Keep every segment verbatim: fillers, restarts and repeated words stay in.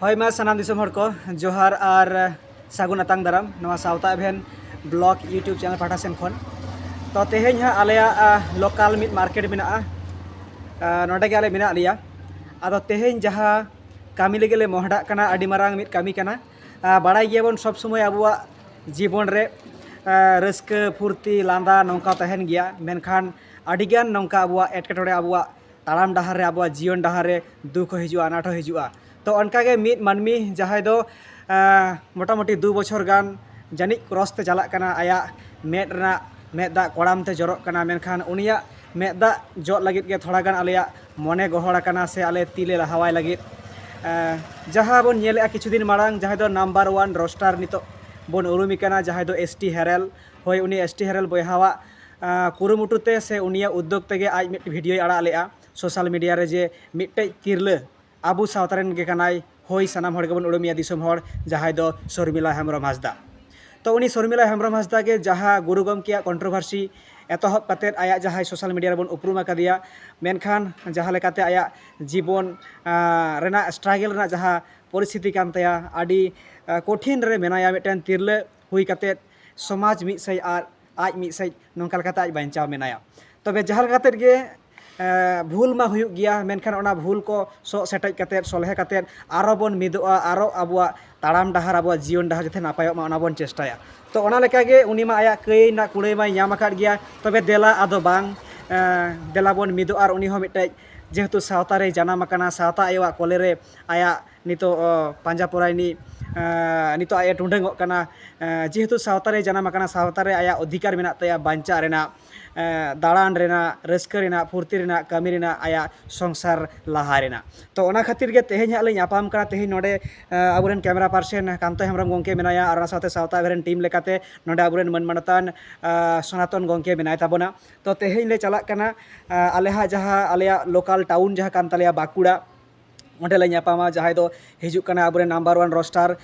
ᱦᱳᱭ, ᱢᱟ ᱥᱟᱱᱟᱢ ᱫᱤᱥᱚᱢ ᱦᱚᱲ ᱠᱚ ᱡᱚᱦᱟᱨ ᱟᱨ ᱥᱟᱹᱜᱩᱱ ᱟᱛᱟᱝ ᱫᱟᱨᱟᱢ ᱱᱚᱣᱟ ᱥᱟᱶᱛᱟ ᱮᱵᱷᱮᱱ ᱵᱞᱚᱜ YouTube ᱪᱮᱱᱮᱞ ᱯᱟᱦᱴᱟ ᱥᱮᱱ ᱠᱷᱚᱱ᱾ ᱛᱚ, ᱛᱮᱦᱮᱧ ᱦᱟᱸᱜ ᱟᱞᱮᱭᱟᱜ, ᱟ, ᱞᱳᱠᱟᱞ ᱢᱤᱫ ᱢᱟᱨᱠᱮᱴ ᱢᱮᱱᱟᱜᱼᱟ, ᱟ, ᱱᱚᱸᱰᱮ ᱜᱮ ᱟᱞᱮ ᱢᱮᱱᱟᱜ ᱞᱮᱭᱟ᱾ ᱟᱫᱚ ᱛᱮᱦᱮᱧ ᱡᱟᱦᱟᱸ ᱠᱟᱹᱢᱤ ᱞᱟᱹᱜᱤᱫ ᱞᱮ ᱢᱚᱦᱰᱟᱜ ᱠᱟᱱᱟ, ᱟᱹᱰᱤ ᱢᱟᱨᱟᱝ ᱢᱤᱫ ᱠᱟᱹᱢᱤ ᱠᱟᱱᱟ᱾ ᱟ, ᱵᱟᱲᱟᱭ ᱜᱮᱭᱟᱵᱚᱱ, ᱥᱚᱵᱽ ᱥᱚᱢᱚᱭ ᱟᱵᱚᱣᱟᱜ ᱡᱤᱵᱚᱱ ᱨᱮ, ᱟ, ᱨᱟᱹᱥᱠᱟᱹ, ᱯᱷᱩᱨᱛᱤ, ᱞᱟᱸᱫᱟ ᱱᱚᱝᱠᱟ ᱛᱟᱦᱮᱱ ᱜᱮᱭᱟ, ᱢᱮᱱᱠᱷᱟᱱ ᱟᱹᱰᱤᱜᱟᱱ ᱱᱚᱝᱠᱟ ᱟᱵᱚᱣᱟᱜ ᱮᱴᱠᱮᱴᱚᱬᱮ, ᱟᱵᱚᱣᱟᱜ ᱛᱟᱲᱟᱢ ᱰᱟᱦᱟᱨ ᱨᱮ, ᱟᱵᱚᱣᱟᱜ ᱡᱤᱭᱚᱱ ᱰᱟᱦᱟᱨ ᱨᱮ ᱫᱩᱠ ᱦᱚᱸ ᱦᱤᱡᱩᱜᱼᱟ, ᱟᱱᱟᱴ ᱦᱚᱸ ᱦᱤᱡᱩᱜᱼᱟ᱾ ᱛᱚ, ᱚᱱᱠᱟᱜᱮ ᱢᱤᱫ ᱢᱟᱹᱱᱢᱤ ᱡᱟᱦᱟᱸᱭ ᱫᱚ, ᱟ, ᱢᱚᱴᱟᱢᱩᱴᱤ ᱫᱩ ᱵᱚᱪᱷᱚᱨ ᱜᱟᱱ ᱡᱟᱹᱱᱤᱡ ᱠᱨᱚᱥ ᱛᱮ ᱪᱟᱞᱟᱜ ᱠᱟᱱᱟ, ᱟᱭᱟᱜ ᱢᱮᱫ ᱨᱮᱱᱟᱜ ᱢᱮᱫ ᱫᱟᱜ ᱠᱚᱲᱟᱢ ᱛᱮ ᱡᱚᱨᱚᱜ ᱠᱟᱱᱟ, ᱢᱮᱱᱠᱷᱟᱱ ᱩᱱᱤᱭᱟᱜ ᱢᱮᱫ ᱫᱟᱜ ᱡᱚᱜ ᱞᱟᱹᱜᱤᱫ ᱜᱮ ᱛᱷᱚᱲᱟ ᱜᱟᱱ ᱟᱞᱮᱭᱟᱜ ᱢᱚᱱᱮ ᱜᱚᱦᱚᱲ ᱟᱠᱟᱱᱟ ᱥᱮ ᱟᱞᱮ ᱛᱤ ᱞᱮ ᱞᱟᱦᱟᱣᱟᱭ ᱞᱟᱹᱜᱤᱫ᱾ ᱮ, ᱡᱟᱦᱟᱸ ᱵᱚᱱ ᱧᱮᱞᱮᱫᱼᱟ ᱠᱤᱪᱷᱩ ᱫᱤᱱ ᱢᱟᱲᱟᱝ, ᱡᱟᱦᱟᱸᱭ ᱫᱚ ᱱᱟᱢᱵᱟᱨ ᱳᱣᱟᱱ ᱨᱳᱥᱴᱟᱨ ᱱᱤᱛᱚᱜ ᱵᱚᱱ ᱩᱨᱩᱢᱮ ᱠᱟᱱᱟ, ᱡᱟᱦᱟᱸᱭ ᱫᱚ ᱮᱥ ᱴᱤ ᱦᱮᱨᱮᱞ, ᱦᱳᱭ, ᱩᱱᱤ ᱮᱥ ᱴᱤ ᱦᱮᱨᱮᱞ ᱵᱚᱭᱦᱟᱣᱟᱜ, ᱟ, ᱠᱩᱨᱩᱢᱩᱴᱩ ᱛᱮ ᱥᱮ ᱩᱱᱤᱭᱟᱜ ᱩᱫᱽᱫᱳᱜᱽ ᱛᱮᱜᱮ ᱟᱡ ᱢᱤᱫ ᱵᱷᱤᱰᱤᱭᱳᱭ ᱟᱲᱟᱜ ᱞᱮᱫᱼᱟ ᱥᱳᱥᱟᱞ ᱢᱤᱰᱤᱭᱟ ᱨᱮ, ᱡᱮ ᱢᱤᱫᱴᱮᱡ ᱛᱤᱨᱞᱟᱹ ᱟᱵᱚ ᱥᱟᱶᱛᱟ ᱨᱮᱱ ᱜᱮ ᱠᱟᱱᱟᱭ, ᱦᱳᱭ, ᱥᱟᱱᱟᱢ ᱦᱚᱲ ᱜᱮᱵᱚᱱ ᱩᱨᱩᱢᱮᱭᱟ ᱫᱤᱥᱚᱢ ᱦᱚᱲ, ᱡᱟᱦᱟᱸᱭ ᱫᱚ ᱥᱚᱨᱢᱤᱞᱟ ᱦᱮᱢᱵᱨᱚᱢ ᱦᱟᱸᱥᱫᱟ᱾ ᱛᱚ, ᱩᱱᱤ ᱥᱚᱨᱢᱤᱞᱟ ᱦᱮᱢᱵᱨᱚᱢ ᱦᱟᱸᱥᱫᱟ ᱜᱮ ᱡᱟᱦᱟᱸ ᱜᱩᱨᱩ ᱜᱚᱢᱠᱮᱭᱟᱜ ᱠᱚᱱᱴᱨᱳᱵᱷᱟᱨᱥᱤ ᱮᱛᱚᱦᱚᱵ ᱠᱟᱛᱮᱫ ᱟᱭᱟᱜ ᱡᱟᱦᱟᱸᱭ ᱥᱳᱥᱟᱞ ᱢᱤᱰᱤᱭᱟ ᱨᱮᱵᱚᱱ ᱩᱯᱨᱩᱢ ᱟᱠᱟᱫᱮᱭᱟ, ᱢᱮᱱᱠᱷᱟᱱ ᱡᱟᱦᱟᱸ ᱞᱮᱠᱟᱛᱮ ᱟᱭᱟᱜ ᱡᱤᱵᱚᱱ, ᱟ, ᱨᱮᱱᱟᱜ ᱥᱴᱨᱟᱜᱮᱞ ᱨᱮᱱᱟᱜ ᱡᱟᱦᱟᱸ ᱯᱚᱨᱤᱥᱛᱷᱤᱛᱤ ᱠᱟᱱ ᱛᱟᱭᱟ, ᱟᱹᱰᱤ, ᱟ, ᱠᱚᱴᱷᱤᱱ ᱨᱮ ᱢᱮᱱᱟᱭᱟ ᱢᱤᱫᱴᱮᱱ ᱛᱤᱨᱞᱟᱹ ᱦᱩᱭ ᱠᱟᱛᱮᱫ, ᱥᱚᱢᱟᱡᱽ ᱢᱤᱫ ᱥᱮᱫ ᱟᱨ ᱟᱡ ᱢᱤᱫ ᱥᱮᱫ, ᱱᱚᱝᱠᱟ ᱞᱮᱠᱟᱛᱮ ᱟᱡ ᱵᱟᱧᱪᱟᱣ ᱢᱮᱱᱟᱭᱟ᱾ ᱛᱚᱵᱮ ᱡᱟᱦᱟᱸ ᱞᱮᱠᱟ ᱠᱟᱛᱮᱫ ᱜᱮ, ᱮ, ᱵᱷᱩᱞ ᱢᱟ ᱦᱩᱭᱩᱜ ᱜᱮᱭᱟ, ᱢᱮᱱᱠᱷᱟᱱ ᱚᱱᱟ ᱵᱷᱩᱞ ᱠᱚ ᱥᱚᱜ ᱥᱮᱴᱮᱡ ᱠᱟᱛᱮᱫ, ᱥᱚᱞᱦᱮ ᱠᱟᱛᱮᱫ, ᱟᱨᱚ ᱵᱚᱱ ᱢᱤᱫᱚᱜᱼᱟ, ᱟᱨᱚ ᱟᱵᱚᱣᱟᱜ ᱛᱟᱲᱟᱢ ᱰᱟᱦᱟᱨ, ᱟᱵᱚᱣᱟᱜ ᱡᱤᱭᱚᱱ ᱰᱟᱦᱟᱨ ᱡᱟᱛᱮ ᱱᱟᱯᱟᱭᱚᱜ ᱢᱟ, ᱚᱱᱟ ᱵᱚᱱ ᱪᱮᱥᱴᱟᱭᱟ᱾ ᱛᱚ, ᱚᱱᱟ ᱞᱮᱠᱟᱜᱮ ᱩᱱᱤ ᱢᱟ ᱟᱭᱟᱜ ᱠᱟᱹᱭ ᱨᱮᱱᱟᱜ ᱠᱩᱲᱟᱹᱭ ᱢᱟᱭ ᱧᱟᱢ ᱟᱠᱟᱫ ᱜᱮᱭᱟ᱾ ᱛᱚᱵᱮ ᱫᱮᱞᱟ ᱟᱫᱚ ᱵᱟᱝ, ᱮ, ᱫᱮᱞᱟ ᱵᱚᱱ ᱢᱤᱫᱚᱜᱼᱟ ᱟᱨ ᱩᱱᱤ ᱦᱚᱸ ᱢᱤᱫᱴᱮᱡ, ᱡᱮᱦᱮᱛᱩ ᱥᱟᱶᱛᱟ ᱨᱮᱭ ᱡᱟᱱᱟᱢ ᱟᱠᱟᱱᱟ, ᱥᱟᱶᱛᱟ ᱟᱭᱳᱣᱟᱜ ᱠᱚᱞᱮ ᱨᱮ ᱟᱭᱟᱜ ᱱᱤᱛᱚᱜ, ᱚ, ᱯᱟᱸᱡᱟ ᱯᱚᱨᱟᱭᱱᱤ, ᱮ, ᱱᱤᱛᱚᱜ ᱟᱡ ᱮ ᱴᱩᱰᱟᱹᱝᱚᱜ ᱠᱟᱱᱟ᱾ ᱮ, ᱡᱮᱦᱮᱛᱩ ᱥᱟᱶᱛᱟ ᱨᱮ ᱡᱟᱱᱟᱢ ᱟᱠᱟᱱᱟ, ᱥᱟᱶᱛᱟ ᱨᱮ ᱟᱭᱟᱜ ᱚᱫᱷᱤᱠᱟᱨ ᱢᱮᱱᱟᱜ ᱛᱟᱭᱟ ᱵᱟᱧᱪᱟᱜ ᱨᱮᱱᱟᱜ, ᱮ, ᱫᱟᱬᱟᱱ ᱨᱮᱱᱟᱜ, ᱨᱟᱹᱥᱠᱟᱹ ᱨᱮᱱᱟᱜ, ᱯᱷᱩᱨᱛᱤ ᱨᱮᱱᱟᱜ, ᱠᱟᱹᱢᱤ ᱨᱮᱱᱟᱜ, ᱟᱭᱟᱜ ᱥᱚᱝᱥᱟᱨ ᱞᱟᱦᱟ ᱨᱮᱱᱟᱜ᱾ ᱛᱚ, ᱚᱱᱟ ᱠᱷᱟᱹᱛᱤᱨ ᱜᱮ ᱛᱮᱦᱮᱧ ᱦᱟᱸᱜ ᱞᱮ ᱧᱟᱯᱟᱢ ᱠᱟᱱᱟ ᱛᱮᱦᱮᱧ ᱱᱚᱰᱮ, ᱮ, ᱟᱵᱚᱨᱮᱱ ᱠᱮᱢᱮᱨᱟ ᱯᱟᱨᱥᱮᱱ ᱠᱟᱱᱛᱚ ᱦᱮᱢᱵᱨᱚᱢ ᱜᱚᱢᱠᱮ ᱢᱮᱱᱟᱭᱟ, ᱟᱨ ᱚᱱᱟ ᱥᱟᱶᱛᱮ ᱥᱟᱶᱛᱟ ᱮᱵᱷᱮᱱ ᱴᱤᱢ ᱞᱮᱠᱟᱛᱮ ᱱᱚᱰᱮ ᱟᱵᱚᱨᱮᱱ ᱢᱟᱹᱱ ᱢᱟᱱᱚᱛᱟᱱ, ᱮ, ᱥᱚᱱᱟᱛᱚᱱ ᱜᱚᱢᱠᱮ ᱢᱮᱱᱟᱭ ᱛᱟᱵᱚᱱᱟ᱾ ᱛᱚ, ᱛᱮᱦᱮᱧ ᱞᱮ ᱪᱟᱞᱟᱜ ᱠᱟᱱᱟ, ᱮ, ᱟᱞᱮ ᱦᱟᱸᱜ ᱡᱟᱦᱟᱸ ᱟᱞᱮᱭᱟᱜ ᱞᱳᱠᱟᱞ ᱴᱟᱣᱩᱱ ᱡᱟᱦᱟᱸ ᱠᱟᱱ ᱛᱟᱞᱮᱭᱟ ᱵᱟᱸᱠᱩᱲᱟ, ᱚᱸᱰᱮ ᱞᱮ ᱧᱟᱯᱟᱢᱟ, ᱡᱟᱦᱟᱸᱭ ᱫᱚ ᱦᱤᱡᱩᱜ ᱠᱟᱱᱟ ᱟᱵᱚᱨᱮᱱ number one roster,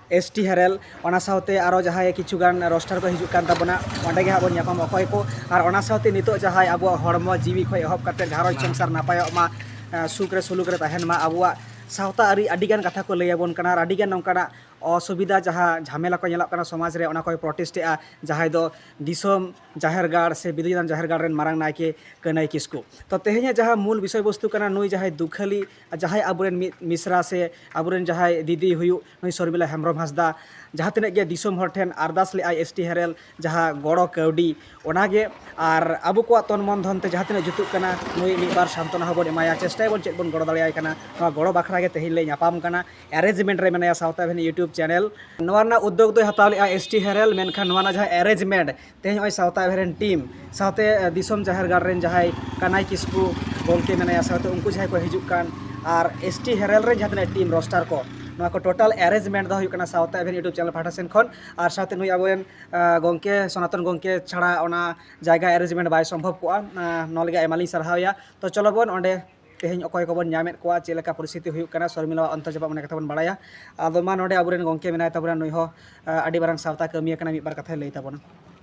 S T ᱦᱮᱨᱮᱞ᱾ ᱚᱱᱟ ᱥᱟᱶᱛᱮ ᱟᱨᱚ ᱡᱟᱦᱟᱸᱭ ᱠᱤᱪᱷᱩ ᱜᱟᱱ ᱨᱳᱥᱴᱟᱨ ᱠᱚ ᱦᱤᱡᱩᱜ ᱠᱟᱱ ᱛᱟᱵᱚᱱᱟ, ᱚᱸᱰᱮ ᱜᱮ ᱦᱟᱸᱜ ᱵᱚᱱ ᱧᱟᱯᱟᱢᱟ ᱚᱠᱚᱭ ᱠᱚ᱾ ᱟᱨ ᱚᱱᱟ ᱥᱟᱶᱛᱮ ᱱᱤᱛᱚᱜ ᱡᱟᱦᱟᱸᱭ ᱟᱵᱚᱣᱟᱜ ᱦᱚᱲᱢᱚ ᱡᱤᱣᱤ ᱠᱷᱚᱱ ᱮᱦᱚᱵ ᱠᱟᱛᱮ ᱜᱷᱟᱨᱚᱸᱡᱽ ᱥᱚᱝᱥᱟᱨ ᱱᱟᱯᱟᱭᱚᱜ ᱢᱟ, ᱮ, ᱥᱩᱠ ᱨᱮ ᱥᱩᱞᱩᱠ ᱨᱮ ᱛᱟᱦᱮᱱ ᱢᱟ, ᱟᱵᱚᱣᱟᱜ ᱥᱟᱶᱛᱟ ᱟᱹᱨᱤ ᱟᱹᱰᱤᱜᱟᱱ ᱠᱟᱛᱷᱟ ᱠᱚ ᱞᱟᱹᱭ ᱟᱵᱚᱱ ᱠᱟᱱᱟ ᱟᱨ ᱟᱹᱰᱤᱜᱟᱱ ᱱᱚᱝᱠᱟᱱᱟᱜ ᱚᱥᱩᱵᱤᱫᱷᱟ, ᱡᱟᱦᱟᱸ ᱡᱷᱟᱢᱮᱞᱟ ᱠᱚ ᱧᱮᱞᱚᱜ ᱠᱟᱱᱟ ᱥᱚᱢᱟᱡᱽ ᱨᱮ, ᱚᱱᱟ ᱠᱚᱭ ᱯᱨᱚᱴᱮᱥᱴ ᱮᱫᱼᱟ, ᱡᱟᱦᱟᱸᱭ ᱫᱚ ᱫᱤᱥᱚᱢ ᱡᱟᱦᱮᱨ ᱜᱟᱲ ᱥᱮ ᱵᱤᱫᱩ ᱪᱟᱸᱫᱟᱱ ᱡᱟᱦᱮᱨ ᱜᱟᱲ ᱨᱮᱱ ᱢᱟᱨᱟᱝ ᱱᱟᱭᱠᱮ ᱠᱟᱹᱱᱟᱹᱭ ᱠᱤᱥᱠᱩ᱾ ᱛᱚ, ᱛᱮᱦᱮᱧᱟᱜ ᱡᱟᱦᱟᱸ ᱢᱩᱞ ᱵᱤᱥᱚᱭ ᱵᱚᱥᱛᱩ ᱠᱟᱱᱟ, ᱱᱩᱭ ᱡᱟᱦᱟᱸᱭ ᱫᱩᱠᱷᱟᱹᱞᱤ, ᱡᱟᱦᱟᱸᱭ ᱟᱵᱚᱨᱮᱱ ᱢᱤᱫ ᱢᱤᱥᱨᱟ ᱥᱮ ᱟᱵᱚᱨᱮᱱ ᱡᱟᱦᱟᱸᱭ ᱫᱤᱫᱤ ᱦᱩᱭᱩᱜ ᱱᱩᱭ ᱥᱚᱨᱢᱤᱞᱟ ᱦᱮᱢᱵᱨᱚᱢ ᱦᱟᱸᱥᱫᱟ, ᱡᱟᱦᱟᱸ ᱛᱤᱱᱟᱹᱜ ᱜᱮ ᱫᱤᱥᱚᱢ ᱦᱚᱲ ᱴᱷᱮᱱ ᱟᱨᱫᱟᱥ ᱞᱮᱫᱼᱟᱭ ᱮᱥ ᱴᱤ ᱦᱮᱨᱮᱞ ᱡᱟᱦᱟᱸ ᱜᱚᱲᱚ ᱠᱟᱹᱣᱰᱤ, ᱚᱱᱟᱜᱮ ᱟᱨ ᱟᱵᱚ ᱠᱚᱣᱟᱜ ᱛᱚᱱ ᱢᱚᱱ ᱫᱷᱚᱱ ᱛᱮ ᱡᱟᱦᱟᱸ ᱛᱤᱱᱟᱹᱜ ᱡᱩᱛᱩᱜ ᱠᱟᱱᱟ, ᱱᱩᱭ ᱢᱤᱫ ᱵᱟᱨ ᱥᱟᱱᱛᱚᱱᱟ ᱦᱚᱸᱵᱚᱱ ᱮᱢᱟᱭᱟ, ᱪᱮᱥᱴᱟᱭᱟᱵᱚᱱ ᱪᱮᱫ ᱵᱚᱱ ᱜᱚᱲᱚ ᱫᱟᱲᱮᱭᱟᱭ ᱠᱟᱱᱟ᱾ ᱱᱚᱣᱟ ᱜᱚᱲᱚ ᱵᱟᱠᱷᱨᱟ ᱜᱮ ᱛᱮᱦᱮᱧ ᱞᱮ ᱧᱟᱯᱟᱢ ᱠᱟᱱᱟ ᱮᱨᱮᱧᱡᱽᱢᱮᱱᱴ ᱨᱮ ᱢᱮᱱᱟᱭᱟ ᱥᱟᱶᱛᱟ ᱮᱵᱷᱮᱱ YouTube ᱪᱮᱱᱮᱞ᱾ ᱱᱚᱣᱟ ᱨᱮᱱᱟᱜ ᱩᱫᱽᱫᱳᱜᱽ ᱫᱚᱭ ᱦᱟᱛᱟᱣ ᱞᱮᱫᱼᱟ ᱮᱥ ᱴᱤ ᱦᱮᱨᱮᱞ, ᱢᱮᱱᱠᱷᱟᱱ ᱱᱚᱣᱟ ᱨᱮᱱᱟᱜ ᱡᱟᱦᱟᱸ ᱮᱨᱮᱧᱡᱽᱢᱮᱱᱴ, ᱛᱮᱦᱮᱧ ᱱᱚᱜᱼᱚᱭ ᱥᱟᱶᱛᱟ ᱮᱵᱷᱮᱱ ᱨᱮᱱ ᱴᱤᱢ ᱥᱟᱶᱛᱮ, ᱮ, ᱫᱤᱥᱚᱢ ᱡᱟᱦᱮᱨ ᱜᱟᱲ ᱨᱮᱱ ᱡᱟᱦᱟᱸᱭ ᱠᱟᱱᱟᱭ ᱠᱤᱥᱠᱩ ᱜᱚᱢᱠᱮ ᱢᱮᱱᱟᱭᱟ, ᱥᱟᱶᱛᱮ ᱩᱱᱠᱩ ᱡᱟᱦᱟᱸᱭ ᱠᱚ ᱦᱤᱡᱩᱜ ᱠᱟᱱ, ᱟᱨ ᱮᱥ ᱴᱤ ᱦᱮᱨᱮᱞ ᱨᱮ ᱡᱟᱦᱟᱸ ᱛᱤᱱᱟᱹᱜ ᱴᱤᱢ ᱨᱳᱥᱴᱟᱨ ᱠᱚ, ᱱᱚᱣᱟ ᱠᱚ ᱴᱳᱴᱟᱞ ᱮᱨᱮᱧᱡᱽᱢᱮᱱᱴ ᱫᱚ ᱦᱩᱭᱩᱜ ᱠᱟᱱᱟ ᱥᱟᱶᱛᱟ ᱮᱵᱷᱮᱱ YouTube ᱪᱮᱱᱮᱞ ᱯᱟᱦᱴᱟ ᱥᱮᱱ ᱠᱷᱚᱱ᱾ ᱟᱨ ᱥᱟᱶᱛᱮ ᱱᱩᱭ ᱟᱵᱚᱨᱮᱱ, ᱟ, ᱜᱚᱢᱠᱮ, ᱥᱚᱱᱟᱛᱚᱱ ᱜᱚᱢᱠᱮ ᱪᱷᱟᱲᱟ ᱚᱱᱟ ᱡᱟᱭᱜᱟ ᱮᱨᱮᱧᱡᱽᱢᱮᱱᱴ ᱵᱟᱭ ᱥᱚᱢᱵᱷᱚᱵ ᱠᱚᱜᱼᱟ᱾ ᱟ, ᱱᱚᱣᱟ ᱞᱟᱹᱜᱤᱫ ᱟᱭᱢᱟ ᱞᱤᱧ ᱥᱟᱨᱦᱟᱣᱮᱭᱟ᱾ ᱛᱚ, ᱪᱚᱞᱚ ᱵᱚᱱ ᱚᱸᱰᱮ ᱛᱮᱦᱮᱧ ᱚᱠᱚᱭ ᱠᱚᱵᱚᱱ ᱧᱟᱢᱮᱫ ᱠᱚᱣᱟ, ᱪᱮᱫ ᱞᱮᱠᱟ ᱯᱚᱨᱤᱥᱛᱷᱤᱛᱤ ᱦᱩᱭᱩᱜ ᱠᱟᱱᱟ, ᱥᱚᱨᱢᱤᱞᱟᱣᱟᱜ ᱚᱱᱛᱚᱨ ᱡᱟᱯᱟᱜ ᱢᱚᱱᱮ ᱠᱟᱛᱷᱟ ᱵᱚᱱ ᱵᱟᱲᱟᱭᱟ᱾ ᱟᱫᱚ ᱢᱟ, ᱱᱚᱰᱮ ᱟᱵᱚᱨᱮᱱ ᱜᱚᱢᱠᱮ ᱢᱮᱱᱟᱭ ᱛᱟᱵᱚᱱᱟ, ᱱᱩᱭ ᱦᱚᱸ, ᱟ, ᱟᱹᱰᱤ ᱢᱟᱨᱟᱝ ᱥᱟᱶᱛᱟ ᱠᱟᱹᱢᱤᱭᱟᱹ ᱠᱟᱱᱟ, ᱢᱤᱫ ᱵᱟᱨ ᱠᱟᱛᱷᱟᱭ ᱞᱟᱹᱭ ᱛᱟᱵᱚᱱᱟ᱾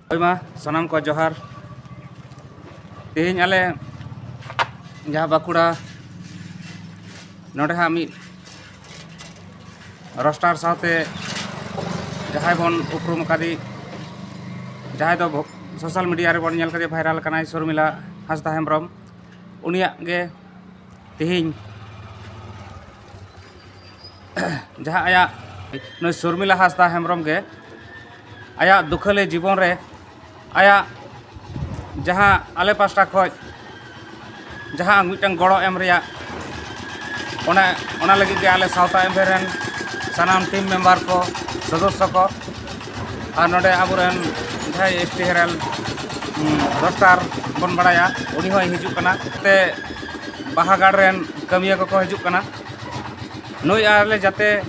ᱦᱳᱭ ᱢᱟ, ᱥᱟᱱᱟᱢ ᱠᱚ ᱡᱚᱦᱟᱨ᱾ ᱛᱮᱦᱮᱧ ᱟᱞᱮ ᱡᱟᱦᱟᱸ ᱵᱟᱸᱠᱩᱲᱟ ᱱᱚᱰᱮ ᱦᱟᱸᱜ ᱢᱤᱫ ᱨᱳᱥᱴᱟᱨ ᱥᱟᱶᱛᱮ ᱡᱟᱦᱟᱸᱭ ᱵᱚᱱ ᱩᱯᱨᱩᱢ ᱟᱠᱟᱫᱮ, ᱡᱟᱦᱟᱸᱭ ᱫᱚ ᱵᱷᱚ-, ᱥᱳᱥᱟᱞ ᱢᱤᱰᱤᱭᱟ ᱨᱮᱵᱚᱱ ᱧᱮᱞ ᱠᱟᱫᱮ, ᱵᱷᱟᱭᱨᱟᱞ ᱠᱟᱱᱟᱭ, ᱥᱚᱨᱢᱤᱞᱟ ᱦᱟᱸᱥᱫᱟ ᱦᱮᱢᱵᱨᱚᱢ, ᱩᱱᱤᱭᱟᱜ ᱜᱮ ᱛᱮᱦᱮᱧ ᱡᱟᱦᱟᱸ ᱟᱭᱟᱜ, ᱱᱩᱭ ᱥᱚᱨᱢᱤᱞᱟ ᱦᱟᱸᱥᱫᱟ ᱦᱮᱢᱵᱨᱚᱢ ᱜᱮ ᱟᱭᱟᱜ ᱫᱩᱠᱷᱟᱹᱞᱤ ᱡᱤᱵᱚᱱ ᱨᱮ ᱟᱭᱟᱜ ᱡᱟᱦᱟᱸ ᱟᱞᱮ ᱯᱟᱥᱴᱟ ᱠᱷᱚᱱ ᱡᱟᱦᱟᱸ ᱢᱤᱫᱴᱟᱝ ᱜᱚᱲᱚ ᱮᱢ ᱨᱮᱭᱟᱜ, ᱚᱱᱟ, ᱚᱱᱟ ᱞᱟᱹᱜᱤᱫ ᱜᱮ ᱟᱞᱮ ᱥᱟᱶᱛᱟ ᱮᱵᱷᱮᱱ ᱨᱮᱱ ᱥᱟᱱᱟᱢ ᱴᱤᱢ ᱢᱮᱢᱵᱟᱨ ᱠᱚ, ᱥᱚᱫᱚᱥᱥᱚ ᱠᱚ, ᱟᱨ ᱱᱚᱰᱮ ᱟᱵᱚᱨᱮᱱ ᱡᱟᱦᱟᱸᱭ ᱮᱥ ᱴᱤ ᱦᱮᱨᱮᱞ, ᱩᱸ, ᱨᱳᱥᱴᱟᱨ ᱵᱚᱱ ᱵᱟᱲᱟᱭᱟ, ᱩᱱᱤ ᱦᱚᱸᱭ ᱦᱤᱡᱩᱜ ᱠᱟᱱᱟ᱾ ᱛᱮ ᱵᱟᱦᱟ ᱜᱟᱲ ᱨᱮᱱ ᱠᱟᱹᱢᱤᱭᱟᱹ ᱠᱚᱠᱚ ᱦᱤᱡᱩᱜ ᱠᱟᱱᱟ᱾ ᱱᱩᱭ ᱟᱞᱮ ᱡᱟᱛᱮ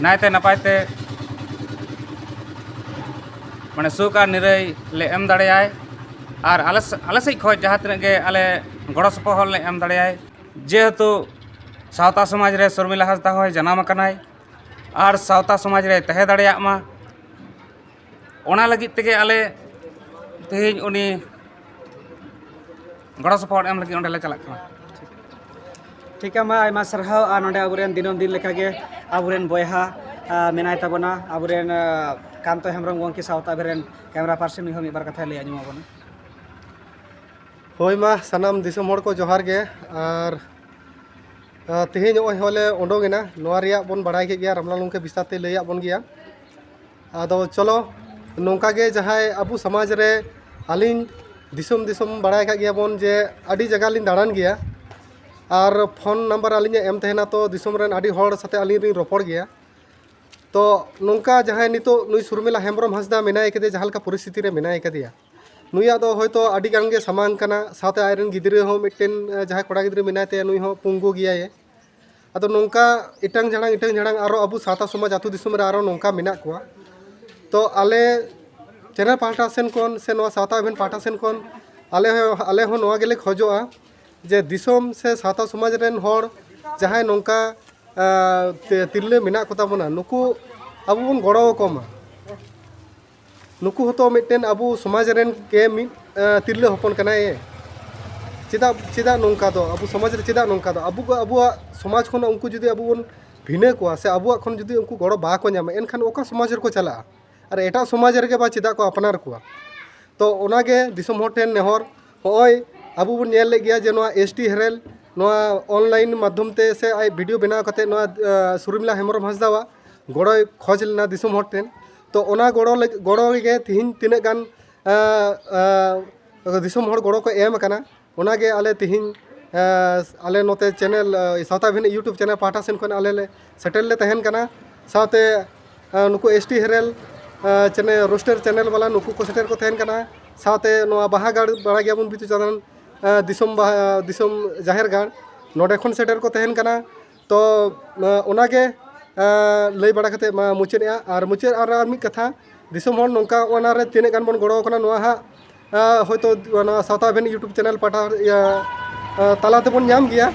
ᱱᱟᱭᱛᱮ ᱱᱟᱯᱟᱭ ᱛᱮ, ᱢᱟᱱᱮ, ᱥᱩᱠ ᱟᱨ ᱱᱤᱨᱟᱹᱭ ᱞᱮ ᱮᱢ ᱫᱟᱲᱮᱭᱟᱭ, ᱟᱨ ᱟᱞᱮ ᱥᱮ-, ᱟᱞᱮ ᱥᱮᱫ ᱠᱷᱚᱱ ᱡᱟᱦᱟᱸ ᱛᱤᱱᱟᱹᱜ ᱜᱮ ᱟᱞᱮ ᱜᱚᱲᱚ ᱥᱚᱯᱚᱦᱚᱫ ᱞᱮ ᱮᱢ ᱫᱟᱲᱮᱭᱟᱭ, ᱡᱮᱦᱮᱛᱩ ᱥᱟᱶᱛᱟ ᱥᱚᱢᱟᱡᱽ ᱨᱮ ᱥᱚᱨᱢᱤᱞᱟ ᱦᱟᱸᱥᱫᱟ ᱦᱚᱸᱭ ᱡᱟᱱᱟᱢ ᱟᱠᱟᱱᱟᱭ ᱟᱨ ᱥᱟᱶᱛᱟ ᱥᱚᱢᱟᱡᱽ ᱨᱮ ᱛᱟᱦᱮᱸ ᱫᱟᱲᱮᱭᱟᱜ ᱢᱟ, ᱚᱱᱟ ᱞᱟᱹᱜᱤᱫ ᱛᱮᱜᱮ ᱟᱞᱮ ᱛᱮᱦᱮᱧ ᱩᱱᱤ ᱜᱚᱲᱚ ᱥᱚᱯᱚᱦᱚᱫ ᱮᱢ ᱞᱟᱹᱜᱤᱫ ᱚᱸᱰᱮ ᱞᱮ ᱪᱟᱞᱟᱜ ᱠᱟᱱᱟ᱾ ᱴᱷᱤᱠᱟ ᱢᱟ, ᱟᱭᱢᱟ ᱥᱟᱨᱦᱟᱣ᱾ ᱟᱨ ᱱᱚᱰᱮ ᱟᱵᱚᱨᱮᱱ ᱫᱤᱱᱟᱹᱢ ᱫᱤᱱ ᱞᱮᱠᱟᱜᱮ ᱟᱵᱚᱨᱮᱱ ᱵᱚᱭᱦᱟ ᱟ, ᱢᱮᱱᱟᱭ ᱛᱟᱵᱚᱱᱟ, ᱟᱵᱚᱨᱮᱱ ᱟ, ᱠᱟᱱᱛᱚ ᱦᱮᱢᱵᱨᱚᱢ ᱜᱚᱢᱠᱮ ᱥᱟᱶᱛᱟ ᱟᱵᱚᱨᱮᱱ ᱠᱮᱢᱮᱨᱟ ᱯᱟᱨᱥᱚᱱ, ᱱᱩᱭ ᱦᱚᱸ ᱢᱤᱫ ᱵᱟᱨ ᱠᱟᱛᱷᱟᱭ ᱞᱟᱹᱭ ᱟᱸᱡᱚᱢ ᱟᱵᱚᱱᱟ᱾ ᱦᱳᱭ ᱢᱟ, ᱥᱟᱱᱟᱢ ᱫᱤᱥᱚᱢ ᱦᱚᱲ ᱠᱚ ᱡᱚᱦᱟᱨ ᱜᱮ᱾ ᱟᱨ ᱟ, ᱛᱮᱦᱮᱧ ᱱᱚᱜᱼᱚᱭ ᱦᱚᱸᱞᱮ ᱩᱰᱩᱝ ᱮᱱᱟ, ᱱᱚᱣᱟ ᱨᱮᱭᱟᱜ ᱵᱚᱱ ᱵᱟᱲᱟᱭ ᱠᱮᱫ ᱜᱮᱭᱟ, ᱨᱟᱢᱞᱟᱞ ᱜᱚᱢᱠᱮ ᱵᱤᱥᱛᱟᱨ ᱛᱮ ᱞᱟᱹᱭᱟᱫ ᱵᱚᱱ ᱜᱮᱭᱟ᱾ ᱟᱫᱚ ᱪᱚᱞᱚ, ᱱᱚᱝᱠᱟ ᱜᱮ ᱡᱟᱦᱟᱸᱭ ᱟᱵᱚ ᱥᱚᱢᱟᱡᱽ ᱨᱮ, ᱟᱹᱞᱤᱧ ᱫᱤᱥᱚᱢ ᱫᱤᱥᱚᱢ ᱵᱟᱲᱟᱭ ᱟᱠᱟᱫ ᱜᱮᱭᱟ ᱵᱚᱱ ᱡᱮ ᱟᱹᱰᱤ ᱡᱟᱭᱜᱟ ᱞᱤᱧ ᱫᱟᱬᱟᱱ ᱜᱮᱭᱟ, ᱟᱨ ᱯᱷᱳᱱ ᱱᱟᱢᱵᱟᱨ ᱟᱹᱞᱤᱧᱟᱜ ᱮᱢ ᱛᱟᱦᱮᱱᱟ, ᱛᱚ ᱫᱤᱥᱚᱢ ᱨᱮᱱ ᱟᱹᱰᱤ ᱦᱚᱲ ᱥᱟᱛᱮ ᱟᱹᱞᱤᱧ ᱞᱤᱧ ᱨᱚᱯᱚᱲ ᱜᱮᱭᱟ᱾ ᱛᱚ ᱱᱚᱝᱠᱟ ᱡᱟᱦᱟᱸᱭ ᱱᱤᱛᱚᱜ ᱱᱩᱭ ᱥᱩᱨᱢᱤᱞᱟ ᱦᱮᱢᱵᱨᱚᱢ ᱦᱟᱸᱥᱫᱟ ᱢᱮᱱᱟᱭ ᱠᱟᱫᱮᱭᱟ, ᱡᱟᱦᱟᱸ ᱞᱮᱠᱟ ᱯᱚᱨᱤᱥᱛᱷᱤᱛᱤ ᱨᱮ ᱢᱮᱱᱟᱭ ᱠᱟᱫᱮᱭᱟ, ᱱᱩᱭᱟᱜ ᱫᱚ ᱦᱚᱭᱛᱳ ᱟᱹᱰᱤ ᱜᱟᱱ ᱜᱮ ᱥᱟᱢᱟᱝ ᱠᱟᱱᱟ, ᱥᱟᱶᱛᱮ ᱟᱡᱨᱮᱱ ᱜᱤᱫᱽᱨᱟᱹ ᱦᱚᱸ ᱢᱤᱫᱴᱮᱱ, ᱮ, ᱡᱟᱦᱟᱸᱭ ᱠᱚᱲᱟ ᱜᱤᱫᱽᱨᱟᱹ ᱢᱮᱱᱟᱭ ᱛᱟᱭᱟ, ᱱᱩᱭ ᱦᱚᱸ ᱯᱩᱝᱜᱩ ᱜᱮᱭᱟᱭ᱾ ᱟᱫᱚ ᱱᱚᱝᱠᱟ ᱤᱴᱟᱝ ᱡᱷᱟᱲᱟᱝ ᱤᱴᱟᱝ ᱡᱷᱟᱲᱟᱝ ᱟᱨᱚ ᱟᱵᱚ ᱥᱟᱶᱛᱟ ᱥᱚᱢᱟᱡᱽ ᱟᱹᱛᱩ ᱫᱤᱥᱚᱢ ᱨᱮ ᱟᱨᱚ ᱱᱚᱝᱠᱟ ᱢᱮᱱᱟᱜ ᱠᱚᱣᱟ᱾ ᱛᱚ ᱟᱞᱮ ᱪᱮᱱᱮᱞ ᱯᱟᱦᱴᱟ ᱥᱮᱱ ᱠᱷᱚᱱ ᱥᱮ ᱱᱚᱣᱟ ᱥᱟᱶᱛᱟ ᱮᱵᱷᱮᱱ ᱯᱟᱦᱴᱟ ᱥᱮᱱ ᱠᱷᱚᱱ ᱟᱞᱮ ᱦᱚᱸ, ᱟᱞᱮ ᱦᱚᱸ ᱱᱚᱣᱟ ᱜᱮᱞᱮ ᱠᱷᱚᱡᱚᱜᱼᱟ ᱡᱮ ᱫᱤᱥᱚᱢ ᱥᱮ ᱥᱟᱶᱛᱟ ᱥᱚᱢᱟᱡᱽ ᱨᱮᱱ ᱦᱚᱲ ᱡᱟᱦᱟᱸᱭ ᱱᱚᱝᱠᱟ, ᱟ, ᱛᱤ-, ᱛᱤᱨᱞᱟᱹ ᱢᱮᱱᱟᱜ ᱠᱚᱛᱟ ᱵᱚᱱᱟ, ᱱᱩᱠᱩ ᱟᱵᱚ ᱵᱚᱱ ᱜᱚᱲᱚ ᱟᱠᱚ ᱢᱟ᱾ ᱱᱩᱠᱩ ᱦᱚᱸᱛᱚ ᱢᱤᱫᱴᱮᱱ ᱟᱵᱚ ᱥᱚᱢᱟᱡᱽ ᱨᱮᱱ ᱜᱮ ᱢᱤᱫ, ᱟ, ᱛᱤᱨᱞᱟᱹ ᱦᱚᱯᱚᱱ ᱠᱟᱱᱟᱭ᱾ ᱪᱮᱫᱟᱜ, ᱪᱮᱫᱟᱜ ᱱᱚᱝᱠᱟ ᱫᱚ? ᱟᱵᱚ ᱥᱚᱢᱟᱡᱽ ᱨᱮ ᱪᱮᱫᱟᱜ ᱱᱚᱝᱠᱟ ᱫᱚ? ᱟᱵᱚ, ᱟᱵᱚᱣᱟᱜ ᱥᱚᱢᱟᱡᱽ ᱠᱷᱚᱱ ᱩᱱᱠᱩ ᱡᱩᱫᱤ ᱟᱵᱚ ᱵᱚᱱ ᱵᱷᱤᱱᱟᱹ ᱠᱚᱣᱟ ᱥᱮ ᱟᱵᱚᱣᱟᱜ ᱠᱷᱚᱱ ᱡᱩᱫᱤ ᱩᱱᱠᱩ ᱜᱚᱲᱚ ᱵᱟᱠᱚ ᱧᱟᱢᱟ, ᱮᱱᱠᱷᱟᱱ ᱚᱠᱟ ᱥᱚᱢᱟᱡᱽ ᱨᱮᱠᱚ ᱪᱟᱞᱟᱜᱼᱟ? ᱟᱨ ᱮᱴᱟᱜ ᱥᱚᱢᱟᱡᱽ ᱨᱮᱜᱮ ᱵᱟ ᱪᱮᱫᱟᱜ ᱠᱚ ᱟᱯᱱᱟᱨ ᱠᱚᱣᱟ? ᱛᱚ ᱚᱱᱟᱜᱮ ᱫᱤᱥᱚᱢ ᱦᱚᱲ ᱴᱷᱮᱱ ᱱᱮᱦᱚᱨ, ᱦᱚᱸᱜᱼᱚᱭ ᱟᱵᱚ ᱵᱚᱱ ᱧᱮᱞ ᱞᱮᱫ ᱜᱮᱭᱟ ᱡᱮ ᱱᱚᱣᱟ ᱮᱥ ᱴᱤ ᱦᱮᱨᱮᱞ ᱱᱚᱣᱟ ᱚᱱᱞᱟᱭᱤᱱ ᱢᱟᱫᱽᱫᱷᱚᱢ ᱛᱮ ᱥᱮ ᱟᱡ ᱵᱷᱤᱰᱤᱭᱳ ᱵᱮᱱᱟᱣ ᱠᱟᱛᱮ ᱱᱚᱣᱟ, ᱟ, ᱥᱩᱨᱢᱤᱞᱟ ᱦᱮᱢᱵᱨᱚᱢ ᱦᱟᱸᱥᱫᱟᱣᱟᱜ ᱜᱚᱲᱚᱭ ᱠᱷᱚᱡᱽ ᱞᱮᱱᱟ ᱫᱤᱥᱚᱢ ᱦᱚᱲ ᱴᱷᱮᱱ᱾ ᱛᱚ ᱚᱱᱟ ᱜᱚᱲᱚ ᱞᱟᱹᱜᱤᱫ, ᱜᱚᱲᱚ ᱨᱮᱜᱮ ᱛᱤᱦᱤᱧ ᱛᱤᱱᱟᱹᱜ ᱜᱟᱱ, ᱟ, ᱟ, ᱫᱤᱥᱚᱢ ᱦᱚᱲ ᱜᱚᱲᱚ ᱠᱚ ᱮᱢ ᱟᱠᱟᱱᱟ, ᱚᱱᱟᱜᱮ ᱟᱞᱮ ᱛᱤᱦᱤᱧ, ᱟ, ᱟᱞᱮ ᱱᱚᱛᱮ ᱪᱮᱱᱮᱞ, ᱟ, ᱥᱟᱶᱛᱟ ᱵᱷᱤᱱ YouTube ᱪᱮᱱᱮᱞ ᱯᱟᱦᱴᱟ ᱥᱮᱱ ᱠᱷᱚᱱ ᱟᱞᱮ ᱞᱮ ᱥᱮᱴᱮᱨ ᱞᱮ ᱛᱟᱦᱮᱱ ᱠᱟᱱᱟ᱾ ᱥᱟᱶᱛᱮ, ᱟ, ᱱᱩᱠᱩ ᱮᱥ ᱴᱤ ᱦᱮᱨᱮᱞ, ᱟ, ᱪᱮᱱᱮᱞ, ᱨᱳᱥᱴᱟᱨ ᱪᱮᱱᱮᱞ ᱵᱟᱞᱟ, ᱱᱩᱠᱩ ᱠᱚ ᱥᱮᱴᱮᱨ ᱠᱚ ᱛᱟᱦᱮᱱ ᱠᱟᱱᱟ᱾ ᱥᱟᱶᱛᱮ ᱱᱚᱣᱟ ᱵᱟᱦᱟ ᱜᱟᱲ ᱵᱟᱲᱟᱭ ᱜᱮᱭᱟᱵᱚᱱ ᱵᱤᱫᱩ ᱪᱟᱸᱫᱟᱱ, ᱟ, ᱫᱤᱥᱚᱢ ᱵᱟᱦᱟ, ᱫᱤᱥᱚᱢ ᱡᱟᱦᱮᱨ ᱜᱟᱲ, ᱱᱚᱰᱮ ᱠᱷᱚᱱ ᱥᱮᱴᱮᱨ ᱠᱚ ᱛᱟᱦᱮᱱ ᱠᱟᱱᱟ᱾ ᱛᱚ, ᱟ, ᱚᱱᱟᱜᱮ, ᱟ, ᱞᱟᱹᱭ ᱵᱟᱲᱟ ᱠᱟᱛᱮ ᱢᱟ ᱢᱩᱪᱟᱹᱫ ᱮᱜᱼᱟ᱾ ᱟᱨ ᱢᱩᱪᱟᱹᱫ ᱟᱨ, ᱟᱨ ᱢᱤᱫ ᱠᱟᱛᱷᱟ, ᱫᱤᱥᱚᱢ ᱦᱚᱲ ᱱᱚᱝᱠᱟ ᱚᱱᱟ ᱨᱮ ᱛᱤᱱᱟᱹᱜ ᱜᱟᱱ ᱵᱚᱱ ᱜᱚᱲᱚ ᱟᱠᱟᱱᱟ, ᱱᱚᱣᱟ ᱦᱟᱸᱜ, ᱟ, ᱦᱚᱭᱛᱳ ᱱᱚᱣᱟ ᱥᱟᱶᱛᱟ ᱮᱵᱷᱮᱱ YouTube ᱪᱮᱱᱮᱞ ᱯᱟᱦᱴᱟ, ᱤᱭᱟᱹ, ᱟ, ᱛᱟᱞᱟ ᱛᱮᱵᱚᱱ ᱧᱟᱢ ᱜᱮᱭᱟ᱾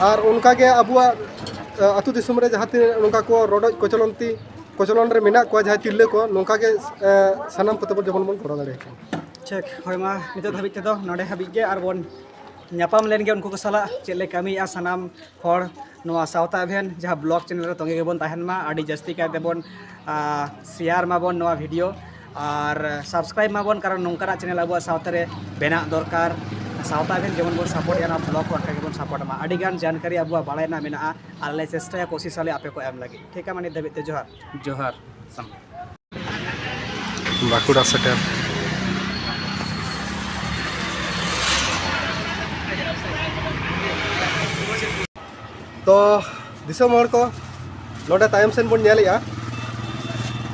ᱟᱨ ᱚᱱᱠᱟᱜᱮ ᱟᱵᱚᱣᱟᱜ, ᱟ, ᱟᱹᱛᱩ ᱫᱤᱥᱚᱢ ᱨᱮ ᱡᱟᱦᱟᱸ ᱛᱤᱱᱟᱹᱜ ᱱᱚᱝᱠᱟ ᱠᱚ ᱨᱚᱰᱚᱡ ᱠᱚᱪᱞᱚᱱᱛᱤ, ᱠᱚᱪᱞᱚᱱ ᱨᱮ ᱢᱮᱱᱟᱜ ᱠᱚᱣᱟ ᱡᱟᱦᱟᱸᱭ ᱛᱤᱨᱞᱟᱹ ᱠᱚ, ᱱᱚᱝᱠᱟ ᱜᱮ, ᱟ, ᱥᱟᱱᱟᱢ ᱠᱚᱛᱮ ᱵᱚᱱ ᱡᱮᱢᱚᱱ ᱵᱚᱱ ᱜᱚᱲᱚ ᱫᱟᱲᱮᱭᱟᱠᱚ᱾ ᱴᱷᱤᱠ, ᱦᱳᱭ ᱢᱟ, ᱱᱤᱛᱚᱜ ᱫᱷᱟᱹᱵᱤᱡ ᱛᱮᱫᱚ ᱱᱚᱰᱮ ᱦᱟᱹᱵᱤᱡ ᱜᱮ, ᱟᱨ ᱵᱚᱱ ᱧᱟᱯᱟᱢ ᱞᱮᱱ ᱜᱮ ᱩᱱᱠᱩ ᱠᱚ ᱥᱟᱞᱟᱜ, ᱪᱮᱫ ᱞᱮ ᱠᱟᱹᱢᱤᱭᱮᱫᱼᱟ ᱥᱟᱱᱟᱢ ᱦᱚᱲ ᱱᱚᱣᱟ ᱥᱟᱶᱛᱟ ᱮᱵᱷᱮᱱ ᱡᱟᱦᱟᱸ ᱵᱞᱚᱜ ᱪᱮᱱᱮᱞ ᱨᱮ ᱛᱚᱸᱜᱮ ᱜᱮᱵᱚᱱ ᱛᱟᱦᱮᱱ ᱢᱟ᱾ ᱟᱹᱰᱤ ᱡᱟᱹᱥᱛᱤ ᱠᱟᱭ ᱛᱮᱵᱚᱱ ᱥᱮᱭᱟᱨ ᱢᱟᱵᱚᱱ ᱱᱚᱣᱟ ᱵᱷᱤᱰᱤᱭᱳ, ᱟᱨ ᱥᱟᱵᱥᱠᱨᱟᱭᱤᱵ ᱢᱟᱵᱚᱱ, ᱠᱟᱨᱚᱱ ᱱᱚᱝᱠᱟᱱᱟᱜ ᱪᱮᱱᱮᱞ ᱟᱵᱚᱣᱟᱜ ᱥᱟᱶᱛᱟ ᱨᱮ ᱵᱮᱱᱟᱜ ᱫᱚᱨᱠᱟᱨ᱾ ᱥᱟᱶᱛᱟ ᱮᱵᱷᱮᱱ ᱡᱮᱢᱚᱱ ᱵᱚᱱ ᱥᱟᱯᱳᱨᱴ ᱮᱫᱼᱟ, ᱱᱚᱣᱟ ᱵᱞᱚᱜ ᱠᱚ ᱚᱱᱠᱟ ᱜᱮᱵᱚᱱ ᱥᱟᱯᱳᱨᱴ ᱢᱟ᱾ ᱟᱹᱰᱤᱜᱟᱱ ᱡᱟᱱᱠᱟᱨᱤ ᱟᱵᱚᱣᱟᱜ ᱵᱟᱲᱟᱭ ᱨᱮᱱᱟᱜ ᱢᱮᱱᱟᱜᱼᱟ, ᱟᱞᱮ ᱞᱮ ᱪᱮᱥᱴᱟᱭᱟ, ᱠᱳᱥᱤᱥ ᱟᱞᱮ ᱟᱯᱮ ᱠᱚ ᱮᱢ ᱞᱟᱹᱜᱤᱫ᱾ ᱴᱷᱤᱠ ᱜᱮᱭᱟ, ᱢᱟ ᱱᱤᱛ ᱫᱷᱟᱹᱵᱤᱡ ᱛᱮ ᱡᱚᱦᱟᱨ᱾ ᱡᱚᱦᱟᱨ᱾ ᱵᱟᱸᱠᱩᱲᱟ ᱥᱮᱴᱮᱨ᱾ ᱛᱚ ᱫᱤᱥᱚᱢ ᱦᱚᱲ ᱠᱚ, ᱱᱚᱰᱮ ᱛᱟᱭᱚᱢ ᱥᱮᱱ ᱵᱚᱱ ᱧᱮᱞᱮᱜᱼᱟ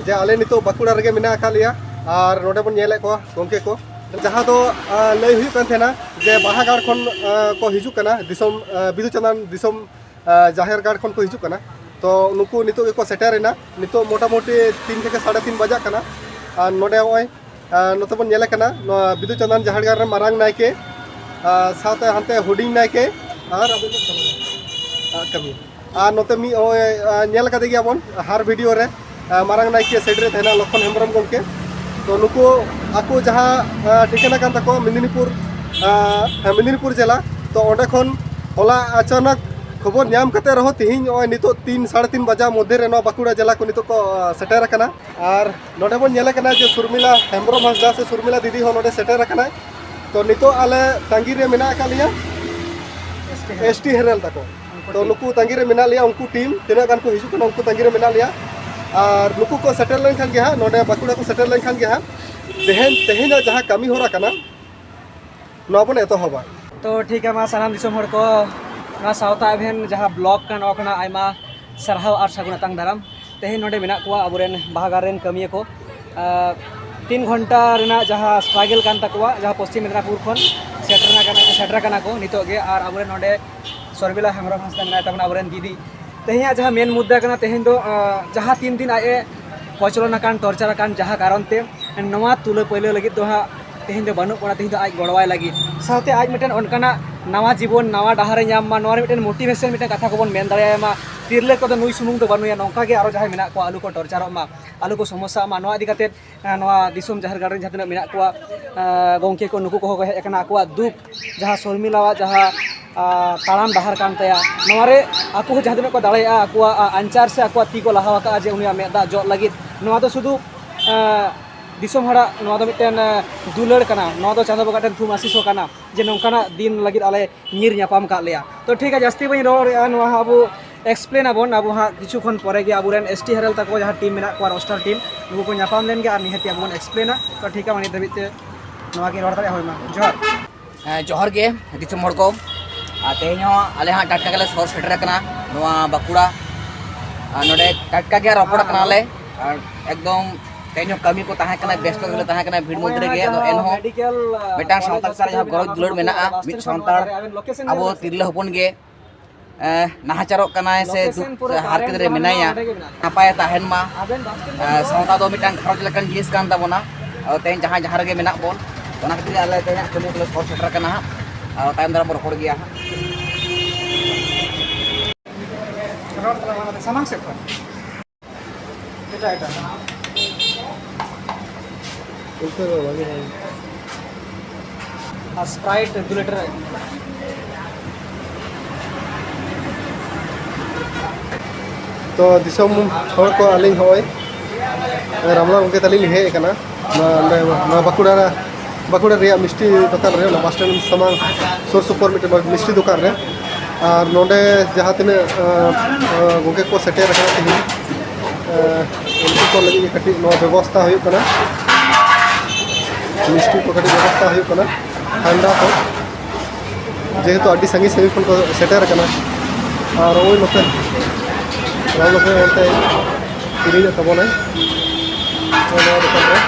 ᱡᱮ ᱟᱞᱮ ᱱᱤᱛᱚᱜ ᱵᱟᱸᱠᱩᱲᱟ ᱨᱮᱜᱮ ᱢᱮᱱᱟᱜ ᱟᱠᱟᱫ ᱞᱮᱭᱟ᱾ ᱟᱨ ᱱᱚᱰᱮ ᱵᱚᱱ ᱧᱮᱞᱮᱫ ᱠᱚᱣᱟ ᱜᱚᱢᱠᱮ ᱠᱚ, ᱡᱟᱦᱟᱸ ᱫᱚ ᱟᱸ, ᱞᱟᱹᱭ ᱦᱩᱭᱩᱜ ᱠᱟᱱ ᱛᱟᱦᱮᱱᱟ ᱡᱮ ᱵᱟᱦᱟᱜᱟᱲ ᱠᱷᱚᱱ ᱟᱸ, ᱠᱚ ᱦᱤᱡᱩᱜ ᱠᱟᱱᱟ, ᱫᱤᱥᱚᱢ ᱟᱸ, ᱵᱤᱫᱩ ᱪᱟᱸᱫᱟᱱ ᱫᱤᱥᱚᱢ ᱟᱸ, ᱡᱟᱦᱮᱨ ᱜᱟᱲ ᱠᱷᱚᱱ ᱠᱚ ᱦᱤᱡᱩᱜ ᱠᱟᱱᱟ᱾ ᱛᱚ ᱱᱩᱠᱩ ᱱᱤᱛᱚᱜ ᱜᱮᱠᱚ ᱥᱮᱴᱮᱨ ᱮᱱᱟ᱾ ᱱᱤᱛᱚᱜ ᱢᱚᱴᱟᱢᱩᱴᱤ ᱛᱤᱱ ᱛᱷᱮᱠᱮ ᱥᱟᱲᱮ ᱛᱤᱱ ᱵᱟᱡᱟᱜ ᱠᱟᱱᱟ᱾ ᱟᱨ ᱱᱚᱰᱮ ᱱᱚᱜᱼᱚᱭ ᱟᱨ ᱱᱚᱛᱮ ᱵᱚᱱ ᱧᱮᱞᱮ ᱠᱟᱱᱟ, ᱱᱚᱣᱟ ᱵᱤᱫᱩ ᱪᱟᱸᱫᱟᱱ ᱡᱟᱦᱮᱨ ᱜᱟᱲ ᱨᱮ ᱢᱟᱨᱟᱝ ᱱᱟᱭᱠᱮ, ᱟᱨ ᱥᱟᱶᱛᱮ ᱦᱟᱱᱛᱮ ᱦᱩᱰᱤᱧ ᱱᱟᱭᱠᱮ, ᱟᱨ ᱟᱵᱚ ᱫᱚ ᱠᱟᱹᱢᱤ᱾ ᱟᱨ ᱱᱚᱛᱮ ᱢᱤᱫ ᱱᱚᱜᱼᱚᱭ, ᱟᱨ ᱧᱮᱞ ᱠᱟᱫᱮ ᱜᱮᱭᱟᱵᱚᱱ ᱦᱟᱨ ᱵᱷᱤᱰᱤᱭᱳ ᱨᱮ, ᱟᱨ ᱢᱟᱨᱟᱝ ᱱᱟᱭᱠᱮ ᱥᱟᱭᱤᱰ ᱨᱮ ᱛᱟᱦᱮᱱᱟ ᱞᱚᱠᱷᱚᱱ ᱦᱮᱢᱵᱨᱚᱢ ᱜᱚᱢᱠᱮ᱾ ᱛᱚ ᱱᱩᱠᱩ ᱟᱠᱚ ᱡᱟᱦᱟᱸ, ᱟᱨ ᱴᱷᱤᱠᱟᱹᱱᱟ ᱠᱟᱱ ᱛᱟᱠᱚᱣᱟ ᱢᱮᱫᱤᱱᱤᱯᱩᱨ, ᱟᱨ ᱦᱮᱸ, ᱢᱮᱫᱤᱱᱤᱯᱩᱨ ᱡᱮᱞᱟ᱾ ᱛᱚ ᱚᱸᱰᱮ ᱠᱷᱚᱱ ᱦᱚᱞᱟ ᱟᱪᱟᱱᱚᱠ ᱠᱷᱚᱵᱚᱨ ᱧᱟᱢ ᱠᱟᱛᱮ ᱨᱮᱦᱚᱸ ᱛᱤᱦᱤᱧ ᱱᱚᱜᱼᱚᱭ ᱱᱤᱛᱚᱜ ᱛᱤᱱ, ᱥᱟᱲᱮ ᱛᱤᱱ ᱵᱟᱡᱟ ᱢᱚᱫᱽᱫᱷᱮ ᱨᱮ ᱱᱚᱣᱟ ᱵᱟᱸᱠᱩᱲᱟ ᱡᱮᱞᱟ ᱠᱚ ᱱᱤᱛᱚᱜ ᱠᱚ, ᱟᱨ ᱥᱮᱴᱮᱨ ᱟᱠᱟᱱᱟ᱾ ᱟᱨ ᱱᱚᱰᱮ ᱵᱚᱱ ᱧᱮᱞᱮ ᱠᱟᱱᱟ ᱡᱮ ᱥᱩᱨᱢᱤᱞᱟ ᱦᱮᱢᱵᱨᱚᱢ ᱦᱟᱸᱥᱫᱟ ᱥᱮ ᱥᱩᱨᱢᱤᱞᱟ ᱫᱤᱫᱤ ᱦᱚᱸ ᱱᱚᱰᱮ ᱥᱮᱴᱮᱨ ᱟᱠᱟᱱᱟᱭ᱾ ᱛᱚ ᱱᱤᱛᱚᱜ ᱟᱞᱮ ᱛᱟᱺᱜᱤ ᱨᱮ ᱢᱮᱱᱟᱜ ᱟᱠᱟᱫ ᱞᱮᱭᱟ ᱮᱥ ᱴᱤ ᱦᱮᱨᱮᱞ ᱛᱟᱠᱚ᱾ ᱛᱚ ᱱᱩᱠᱩ ᱛᱟᱺᱜᱤ ᱨᱮ ᱢᱮᱱᱟᱜ ᱞᱮᱭᱟ, ᱩᱱᱠᱩ ᱴᱤᱢ ᱛᱤᱱᱟᱹᱜ ᱜᱟᱱ ᱠᱚ ᱦᱤᱡᱩᱜ ᱠᱟᱱᱟ, ᱩᱱᱠᱩ ᱛᱟᱺᱜᱤ ᱨᱮ ᱢᱮᱱᱟᱜ ᱞᱮᱭᱟ᱾ ᱟᱨ ᱱᱩᱠᱩ ᱠᱚ ᱥᱮᱴᱮᱨ ᱞᱮᱱᱠᱷᱟᱱ ᱜᱮ ᱦᱟᱸᱜ, ᱱᱚᱰᱮ ᱵᱟᱸᱠᱩᱲᱟ ᱠᱚ ᱥᱮᱴᱮᱨ ᱞᱮᱱᱠᱷᱟᱱ ᱜᱮ ᱦᱟᱸᱜ, ᱛᱮᱦᱮᱧ, ᱛᱮᱦᱮᱧᱟᱜ ᱡᱟᱦᱟᱸ ᱠᱟᱹᱢᱤ ᱦᱚᱨᱟ ᱠᱟᱱᱟ, ᱱᱚᱣᱟ ᱵᱚᱱ ᱮᱛᱚᱦᱚᱵᱟ᱾ ᱛᱚ ᱴᱷᱤᱠ ᱜᱮᱭᱟ, ᱢᱟ ᱥᱟᱱᱟᱢ ᱫᱤᱥᱚᱢ ᱦᱚᱲ ᱠᱚ, ᱱᱚᱣᱟ ᱥᱟᱶᱛᱟ ᱮᱵᱷᱮᱱ ᱡᱟᱦᱟᱸ ᱵᱞᱚᱜ ᱠᱟᱱᱟ, ᱱᱚᱣᱟ ᱠᱷᱚᱱᱟᱜ ᱟᱭᱢᱟ ᱥᱟᱨᱦᱟᱣ ᱟᱨ ᱥᱟᱹᱜᱩᱱ ᱟᱛᱟᱝ ᱫᱟᱨᱟᱢ᱾ ᱛᱮᱦᱮᱧ ᱱᱚᱰᱮ ᱢᱮᱱᱟᱜ ᱠᱚᱣᱟ ᱟᱵᱚᱨᱮᱱ ᱵᱟᱦᱟ ᱜᱟᱲ ᱨᱮᱱ ᱠᱟᱹᱢᱤᱭᱟᱹ ᱠᱚ᱾ ᱟᱨ ᱛᱤᱱ ᱜᱷᱚᱱᱴᱟ ᱨᱮᱱᱟᱜ ᱡᱟᱦᱟᱸ ᱥᱴᱨᱟᱜᱮᱞ ᱠᱟᱱ ᱛᱟᱠᱚᱣᱟ, ᱡᱟᱦᱟᱸ ᱯᱚᱥᱪᱤᱢ ᱢᱮᱫᱽᱱᱟᱯᱩᱨ ᱠᱷᱚᱱ ᱥᱮᱴᱮᱨ ᱟᱠᱟᱱᱟ, ᱥᱮᱴᱮᱨ ᱟᱠᱟᱱᱟ ᱠᱚ ᱱᱤᱛᱚᱜ ᱜᱮ᱾ ᱟᱨ ᱟᱵᱚᱨᱮᱱ ᱱᱚᱰᱮ ᱥᱚᱨᱢᱤᱞᱟ ᱦᱮᱢᱵᱨᱚᱢ ᱦᱟᱸᱥᱫᱟ ᱢᱮᱱᱟᱭ ᱛᱟᱵᱚᱱᱟ, ᱟᱵᱚᱨᱮᱱ ᱫᱤᱫᱤ᱾ ᱛᱮᱦᱮᱧᱟᱜ ᱡᱟᱦᱟᱸ ᱢᱮᱱ ᱢᱩᱫᱽᱫᱟ ᱠᱟᱱᱟ, ᱛᱮᱦᱮᱧ ᱫᱚ, ᱟᱸ, ᱡᱟᱦᱟᱸ ᱛᱤᱱ ᱫᱤᱱ ᱟᱡ ᱮ ᱯᱨᱚᱪᱚᱞᱚᱱ ᱟᱠᱟᱱ, ᱴᱚᱨᱪᱟᱨ ᱟᱠᱟᱱ, ᱡᱟᱦᱟᱸ ᱠᱟᱨᱚᱱ ᱛᱮ ᱱᱚᱣᱟ ᱛᱩᱞᱟᱹ ᱯᱟᱹᱭᱞᱟᱹ ᱞᱟᱹᱜᱤᱫ ᱫᱚ ᱦᱟᱸᱜ ᱛᱮᱦᱮᱧ ᱫᱚ ᱵᱟᱹᱱᱩᱜ ᱵᱚᱱᱟ, ᱛᱮᱦᱮᱧ ᱫᱚ ᱟᱡ ᱜᱚᱲᱚᱣᱟᱭ ᱞᱟᱹᱜᱤᱫ᱾ ᱥᱟᱶᱛᱮ ᱟᱡ ᱢᱤᱫᱴᱮᱱ ᱚᱱᱠᱟᱱᱟᱜ ᱱᱟᱣᱟ ᱡᱤᱵᱚᱱ, ᱱᱟᱣᱟ ᱰᱟᱦᱟᱨ ᱮ ᱧᱟᱢ ᱢᱟ, ᱱᱚᱣᱟ ᱨᱮ ᱢᱤᱫᱴᱮᱱ ᱢᱳᱴᱤᱵᱷᱮᱥᱚᱱ ᱢᱤᱫᱴᱮᱱ ᱠᱟᱛᱷᱟ ᱠᱚᱵᱚᱱ ᱢᱮᱱ ᱫᱟᱲᱮᱭᱟᱭ ᱢᱟ᱾ ᱛᱤᱨᱞᱟᱹ ᱠᱚᱫᱚ ᱱᱩᱭ ᱥᱩᱢᱩᱝ ᱫᱚ ᱵᱟᱹᱱᱩᱭᱟ, ᱱᱚᱝᱠᱟ ᱜᱮ ᱟᱨᱚ ᱡᱟᱦᱟᱸᱭ ᱢᱮᱱᱟᱜ ᱠᱚᱣᱟ ᱟᱞᱚ ᱠᱚ ᱴᱚᱨᱪᱟᱨᱚᱜ ᱢᱟ, ᱟᱞᱚ ᱠᱚ ᱥᱚᱢᱚᱥᱥᱟᱜ ᱢᱟ᱾ ᱱᱚᱣᱟ ᱤᱫᱤ ᱠᱟᱛᱮᱫ, ᱮᱸ, ᱱᱚᱣᱟ ᱫᱤᱥᱚᱢ ᱡᱟᱦᱮᱨ ᱜᱟᱲ ᱨᱮᱱ ᱡᱟᱦᱟᱸ ᱛᱤᱱᱟᱹᱜ ᱢᱮᱱᱟᱜ ᱠᱚᱣᱟ, ᱮᱸ, ᱜᱚᱢᱠᱮ ᱠᱚ, ᱱᱩᱠᱩ ᱠᱚᱦᱚᱸ ᱠᱚ ᱦᱮᱡ ᱟᱠᱟᱱᱟ᱾ ᱟᱠᱚᱣᱟᱜ ᱫᱩᱠ, ᱡᱟᱦᱟᱸ ᱥᱚᱨᱢᱤᱞᱟᱣᱟᱜ ᱡᱟᱦᱟᱸ, ᱟᱸ, ᱛᱟᱲᱟᱢ ᱰᱟᱦᱟᱨ ᱠᱟᱱ ᱛᱟᱭᱟ, ᱱᱚᱣᱟ ᱨᱮ ᱟᱠᱚ ᱦᱚᱸ ᱡᱟᱦᱟᱸ ᱛᱤᱱᱟᱹᱜ ᱠᱚ ᱫᱟᱲᱮᱭᱟᱜᱼᱟ, ᱟᱠᱚᱣᱟᱜ, ᱟ, ᱟᱧᱪᱟᱨ ᱥᱮ ᱟᱠᱚᱣᱟᱜ ᱛᱤ ᱠᱚ ᱞᱟᱦᱟ ᱟᱠᱟᱫᱼᱟ ᱡᱮ ᱩᱱᱤᱭᱟᱜ ᱢᱮᱫ ᱫᱟᱜ ᱡᱚᱜ ᱞᱟᱹᱜᱤᱫ᱾ ᱱᱚᱣᱟ ᱫᱚ ᱥᱩᱫᱷᱩ, ᱮᱸ, ᱫᱤᱥᱚᱢ ᱦᱚᱲᱟᱜ ᱱᱚᱣᱟ ᱫᱚ ᱢᱤᱫᱴᱮᱱ, ᱮᱸ, ᱫᱩᱞᱟᱹᱲ ᱠᱟᱱᱟ, ᱱᱚᱣᱟ ᱫᱚ ᱪᱟᱸᱫᱳ ᱵᱚᱸᱜᱟ ᱴᱷᱮᱱ ᱛᱷᱩᱢ ᱟᱥᱤᱥ ᱦᱚᱸ ᱠᱟᱱᱟ ᱡᱮ ᱱᱚᱝᱠᱟᱱᱟᱜ ᱫᱤᱱ ᱞᱟᱹᱜᱤᱫ ᱟᱞᱮ ᱧᱤᱨ ᱧᱟᱯᱟᱢ ᱠᱟᱜ ᱞᱮᱭᱟ᱾ ᱛᱚ ᱴᱷᱤᱠ ᱜᱮᱭᱟ, ᱡᱟᱹᱥᱛᱤ ᱵᱟᱹᱧ ᱨᱚᱲᱮᱜᱼᱟ, ᱱᱚᱣᱟ ᱦᱚᱸ ᱟᱵᱚ explain ᱟᱵᱚᱱ᱾ ᱟᱵᱚ ᱦᱟᱸᱜ ᱠᱤᱪᱷᱩ ᱠᱷᱚᱱ ᱯᱚᱨᱮ ᱜᱮ ᱟᱵᱚᱨᱮᱱ ᱮᱥ ᱴᱤ ᱦᱮᱨᱮᱞ ᱛᱟᱠᱚ ᱡᱟᱦᱟᱸ ᱴᱤᱢ ᱢᱮᱱᱟᱜ ᱠᱚᱣᱟ, ᱨᱳᱥᱴᱟᱨ ᱴᱤᱢ, ᱱᱩᱠᱩ ᱠᱚ ᱧᱟᱯᱟᱢ ᱞᱮᱱ ᱜᱮ ᱟᱨ ᱱᱤᱦᱟᱹᱛᱤ ᱟᱵᱚ ᱵᱚᱱ explain ᱟ᱾ ᱛᱚ ᱴᱷᱤᱠ ᱜᱮᱭᱟ, ᱢᱟ ᱱᱤᱛ ᱫᱷᱟᱹᱵᱤᱡ ᱛᱮ ᱱᱚᱣᱟ ᱜᱮ ᱨᱚᱲ ᱫᱟᱲᱮᱭᱟᱜᱼᱟ᱾ ᱦᱳᱭ, ᱢᱟ ᱡᱚᱦᱟᱨ᱾ ᱦᱮᱸ, ᱡᱚᱦᱟᱨ ᱜᱮ ᱫᱤᱥᱚᱢ ᱦᱚᱲ ᱠᱚ᱾ ᱟᱨ ᱛᱮᱦᱮᱧ ᱦᱚᱸ ᱟᱞᱮ ᱦᱟᱸᱜ ᱴᱟᱴᱠᱟ ᱜᱮᱞᱮ ᱥᱚᱦᱚᱨ ᱥᱮᱴᱮᱨ ᱟᱠᱟᱱᱟ ᱱᱚᱣᱟ ᱵᱟᱸᱠᱩᱲᱟ᱾ ᱟᱨ ᱱᱚᱰᱮ ᱴᱟᱴᱠᱟ ᱜᱮ ᱨᱚᱯᱚᱲ ᱠᱟᱱᱟᱞᱮ᱾ ᱟᱨ ᱮᱠᱫᱚᱢ ᱛᱮᱦᱮᱧ ᱦᱚᱸ ᱠᱟᱹᱢᱤ ᱠᱚ ᱛᱟᱦᱮᱸ ᱠᱟᱱᱟ, ᱵᱮᱥᱛᱚ ᱜᱮᱞᱮ ᱛᱟᱦᱮᱸ ᱠᱟᱱᱟ, ᱵᱷᱤᱲ ᱢᱚᱫᱽᱫᱷᱮ ᱨᱮᱜᱮ᱾ ᱟᱫᱚ ᱮᱱᱦᱚᱸ ᱢᱤᱫᱴᱟᱝ ᱥᱟᱶᱛᱟ ᱪᱮᱛᱟᱱ ᱨᱮ ᱡᱟᱦᱟᱸ ᱜᱚᱨᱚᱡᱽ ᱫᱩᱞᱟᱹᱲ ᱢᱮᱱᱟᱜᱼᱟ, ᱢᱤᱫ ᱥᱟᱱᱛᱟᱲ ᱟᱵᱚ ᱛᱤᱨᱞᱟᱹ ᱦᱚᱯᱚᱱ ᱜᱮ, ᱮᱸ, ᱱᱟᱦᱟᱪᱟᱨᱚᱜ ᱠᱟᱱᱟᱭ ᱥᱮ ᱫᱩᱠ ᱥᱮ ᱦᱟᱨᱠᱮᱛ ᱨᱮ ᱢᱮᱱᱟᱭᱟ, ᱱᱟᱯᱟᱭᱮ ᱛᱟᱦᱮᱱ ᱢᱟ᱾ ᱮᱸ, ᱥᱟᱶᱛᱟ ᱫᱚ ᱢᱤᱫᱴᱟᱝ ᱜᱷᱟᱨᱚᱸᱡᱽ ᱞᱮᱠᱟᱱ ᱡᱤᱱᱤᱥ ᱠᱟᱱ ᱛᱟᱵᱚᱱᱟ᱾ ᱟᱫᱚ ᱛᱮᱦᱮᱧ ᱡᱟᱦᱟᱸᱭ ᱡᱟᱦᱟᱸ ᱨᱮᱜᱮ ᱢᱮᱱᱟᱜ ᱵᱚᱱ, ᱚᱱᱟ ᱠᱷᱟᱹᱛᱤᱨ ᱟᱞᱮ ᱛᱮᱦᱮᱧᱟᱜ ᱠᱟᱹᱢᱤ ᱠᱚᱞᱮ ᱥᱚᱦᱚᱨ ᱥᱮᱴᱮᱨ ᱟᱠᱟᱱᱟ ᱦᱟᱸᱜ᱾ ᱟᱨ ᱛᱟᱭᱚᱢ ᱫᱟᱨᱟᱢ ᱵᱚᱱ ᱨᱚᱯᱚᱲ ᱜᱮᱭᱟ ᱦᱟᱸᱜ᱾ ᱨᱚᱲ ᱛᱟᱞᱟᱝ ᱢᱮ, ᱥᱟᱢᱟᱝ ᱥᱮᱫ ᱠᱷᱚᱱ᱾ ᱮᱴᱟᱜ, ᱮᱴᱟᱜ᱾ ᱩᱞᱴᱟᱹ ᱫᱚ ᱵᱷᱟᱜᱮ ᱵᱷᱟᱜᱮ᱾ ᱟᱨ Sprite ᱫᱩ ᱞᱤᱴᱟᱨ᱾ ᱛᱚ ᱫᱤᱥᱚᱢ ᱦᱚᱲ ᱠᱚ, ᱟᱹᱞᱤᱧ ᱦᱚᱸᱜᱼᱚᱭ ᱨᱟᱢᱲᱟ ᱜᱚᱢᱠᱮ ᱛᱟᱹᱞᱤᱧ ᱞᱤᱧ ᱦᱮᱡ ᱟᱠᱟᱱᱟ ᱱᱚᱣᱟ, ᱱᱚᱣᱟ ᱵᱟᱸᱠᱩᱲᱟ, ᱵᱟᱸᱠᱩᱲᱟ ᱨᱮᱭᱟᱜ ᱢᱤᱥᱴᱤ ᱫᱚᱠᱟᱱ ᱨᱮ, ᱚᱱᱟ ᱵᱟᱥ ᱥᱴᱮᱱᱰ ᱥᱟᱢᱟᱝ ᱥᱩᱨ ᱥᱩᱯᱩᱨ ᱢᱤᱫᱴᱮᱱ ᱢᱤᱥᱴᱤ ᱫᱚᱠᱟᱱ ᱨᱮ᱾ ᱟᱨ ᱱᱚᱰᱮ ᱡᱟᱦᱟᱸ ᱛᱤᱱᱟᱹᱜ, ᱟᱸ, ᱟᱸ, ᱜᱚᱢᱠᱮ ᱠᱚ ᱥᱮᱴᱮᱨ ᱟᱠᱟᱱᱟ ᱛᱮᱦᱮᱧ, ᱟᱸ, ᱩᱱᱠᱩ ᱠᱚ ᱞᱟᱹᱜᱤᱫ ᱜᱮ ᱠᱟᱹᱴᱤᱡ ᱱᱚᱣᱟ ᱵᱮᱵᱚᱥᱛᱷᱟ ᱦᱩᱭᱩᱜ ᱠᱟᱱᱟ, ᱢᱤᱥᱴᱤ ᱠᱚ ᱠᱟᱹᱴᱤᱡ ᱵᱮᱵᱚᱥᱛᱷᱟ ᱦᱩᱭᱩᱜ ᱠᱟᱱᱟ, ᱴᱷᱟᱱᱰᱟ ᱠᱚ, ᱡᱮᱦᱮᱛᱩ ᱟᱹᱰᱤ ᱥᱟᱺᱜᱤᱧ ᱥᱟᱺᱜᱤᱧ ᱠᱷᱚᱱ ᱠᱚ ᱥᱮᱴᱮᱨ ᱟᱠᱟᱱᱟ᱾ ᱟᱨ ᱳᱭ ᱱᱚᱛᱮ, ᱱᱚᱣᱟ ᱱᱚᱛᱮ ᱚᱱᱛᱮ ᱠᱤᱨᱤᱧᱮᱫ ᱛᱟᱵᱚᱱᱟᱭ ᱱᱚᱣᱟ ᱫᱚᱠᱟᱱ ᱨᱮ᱾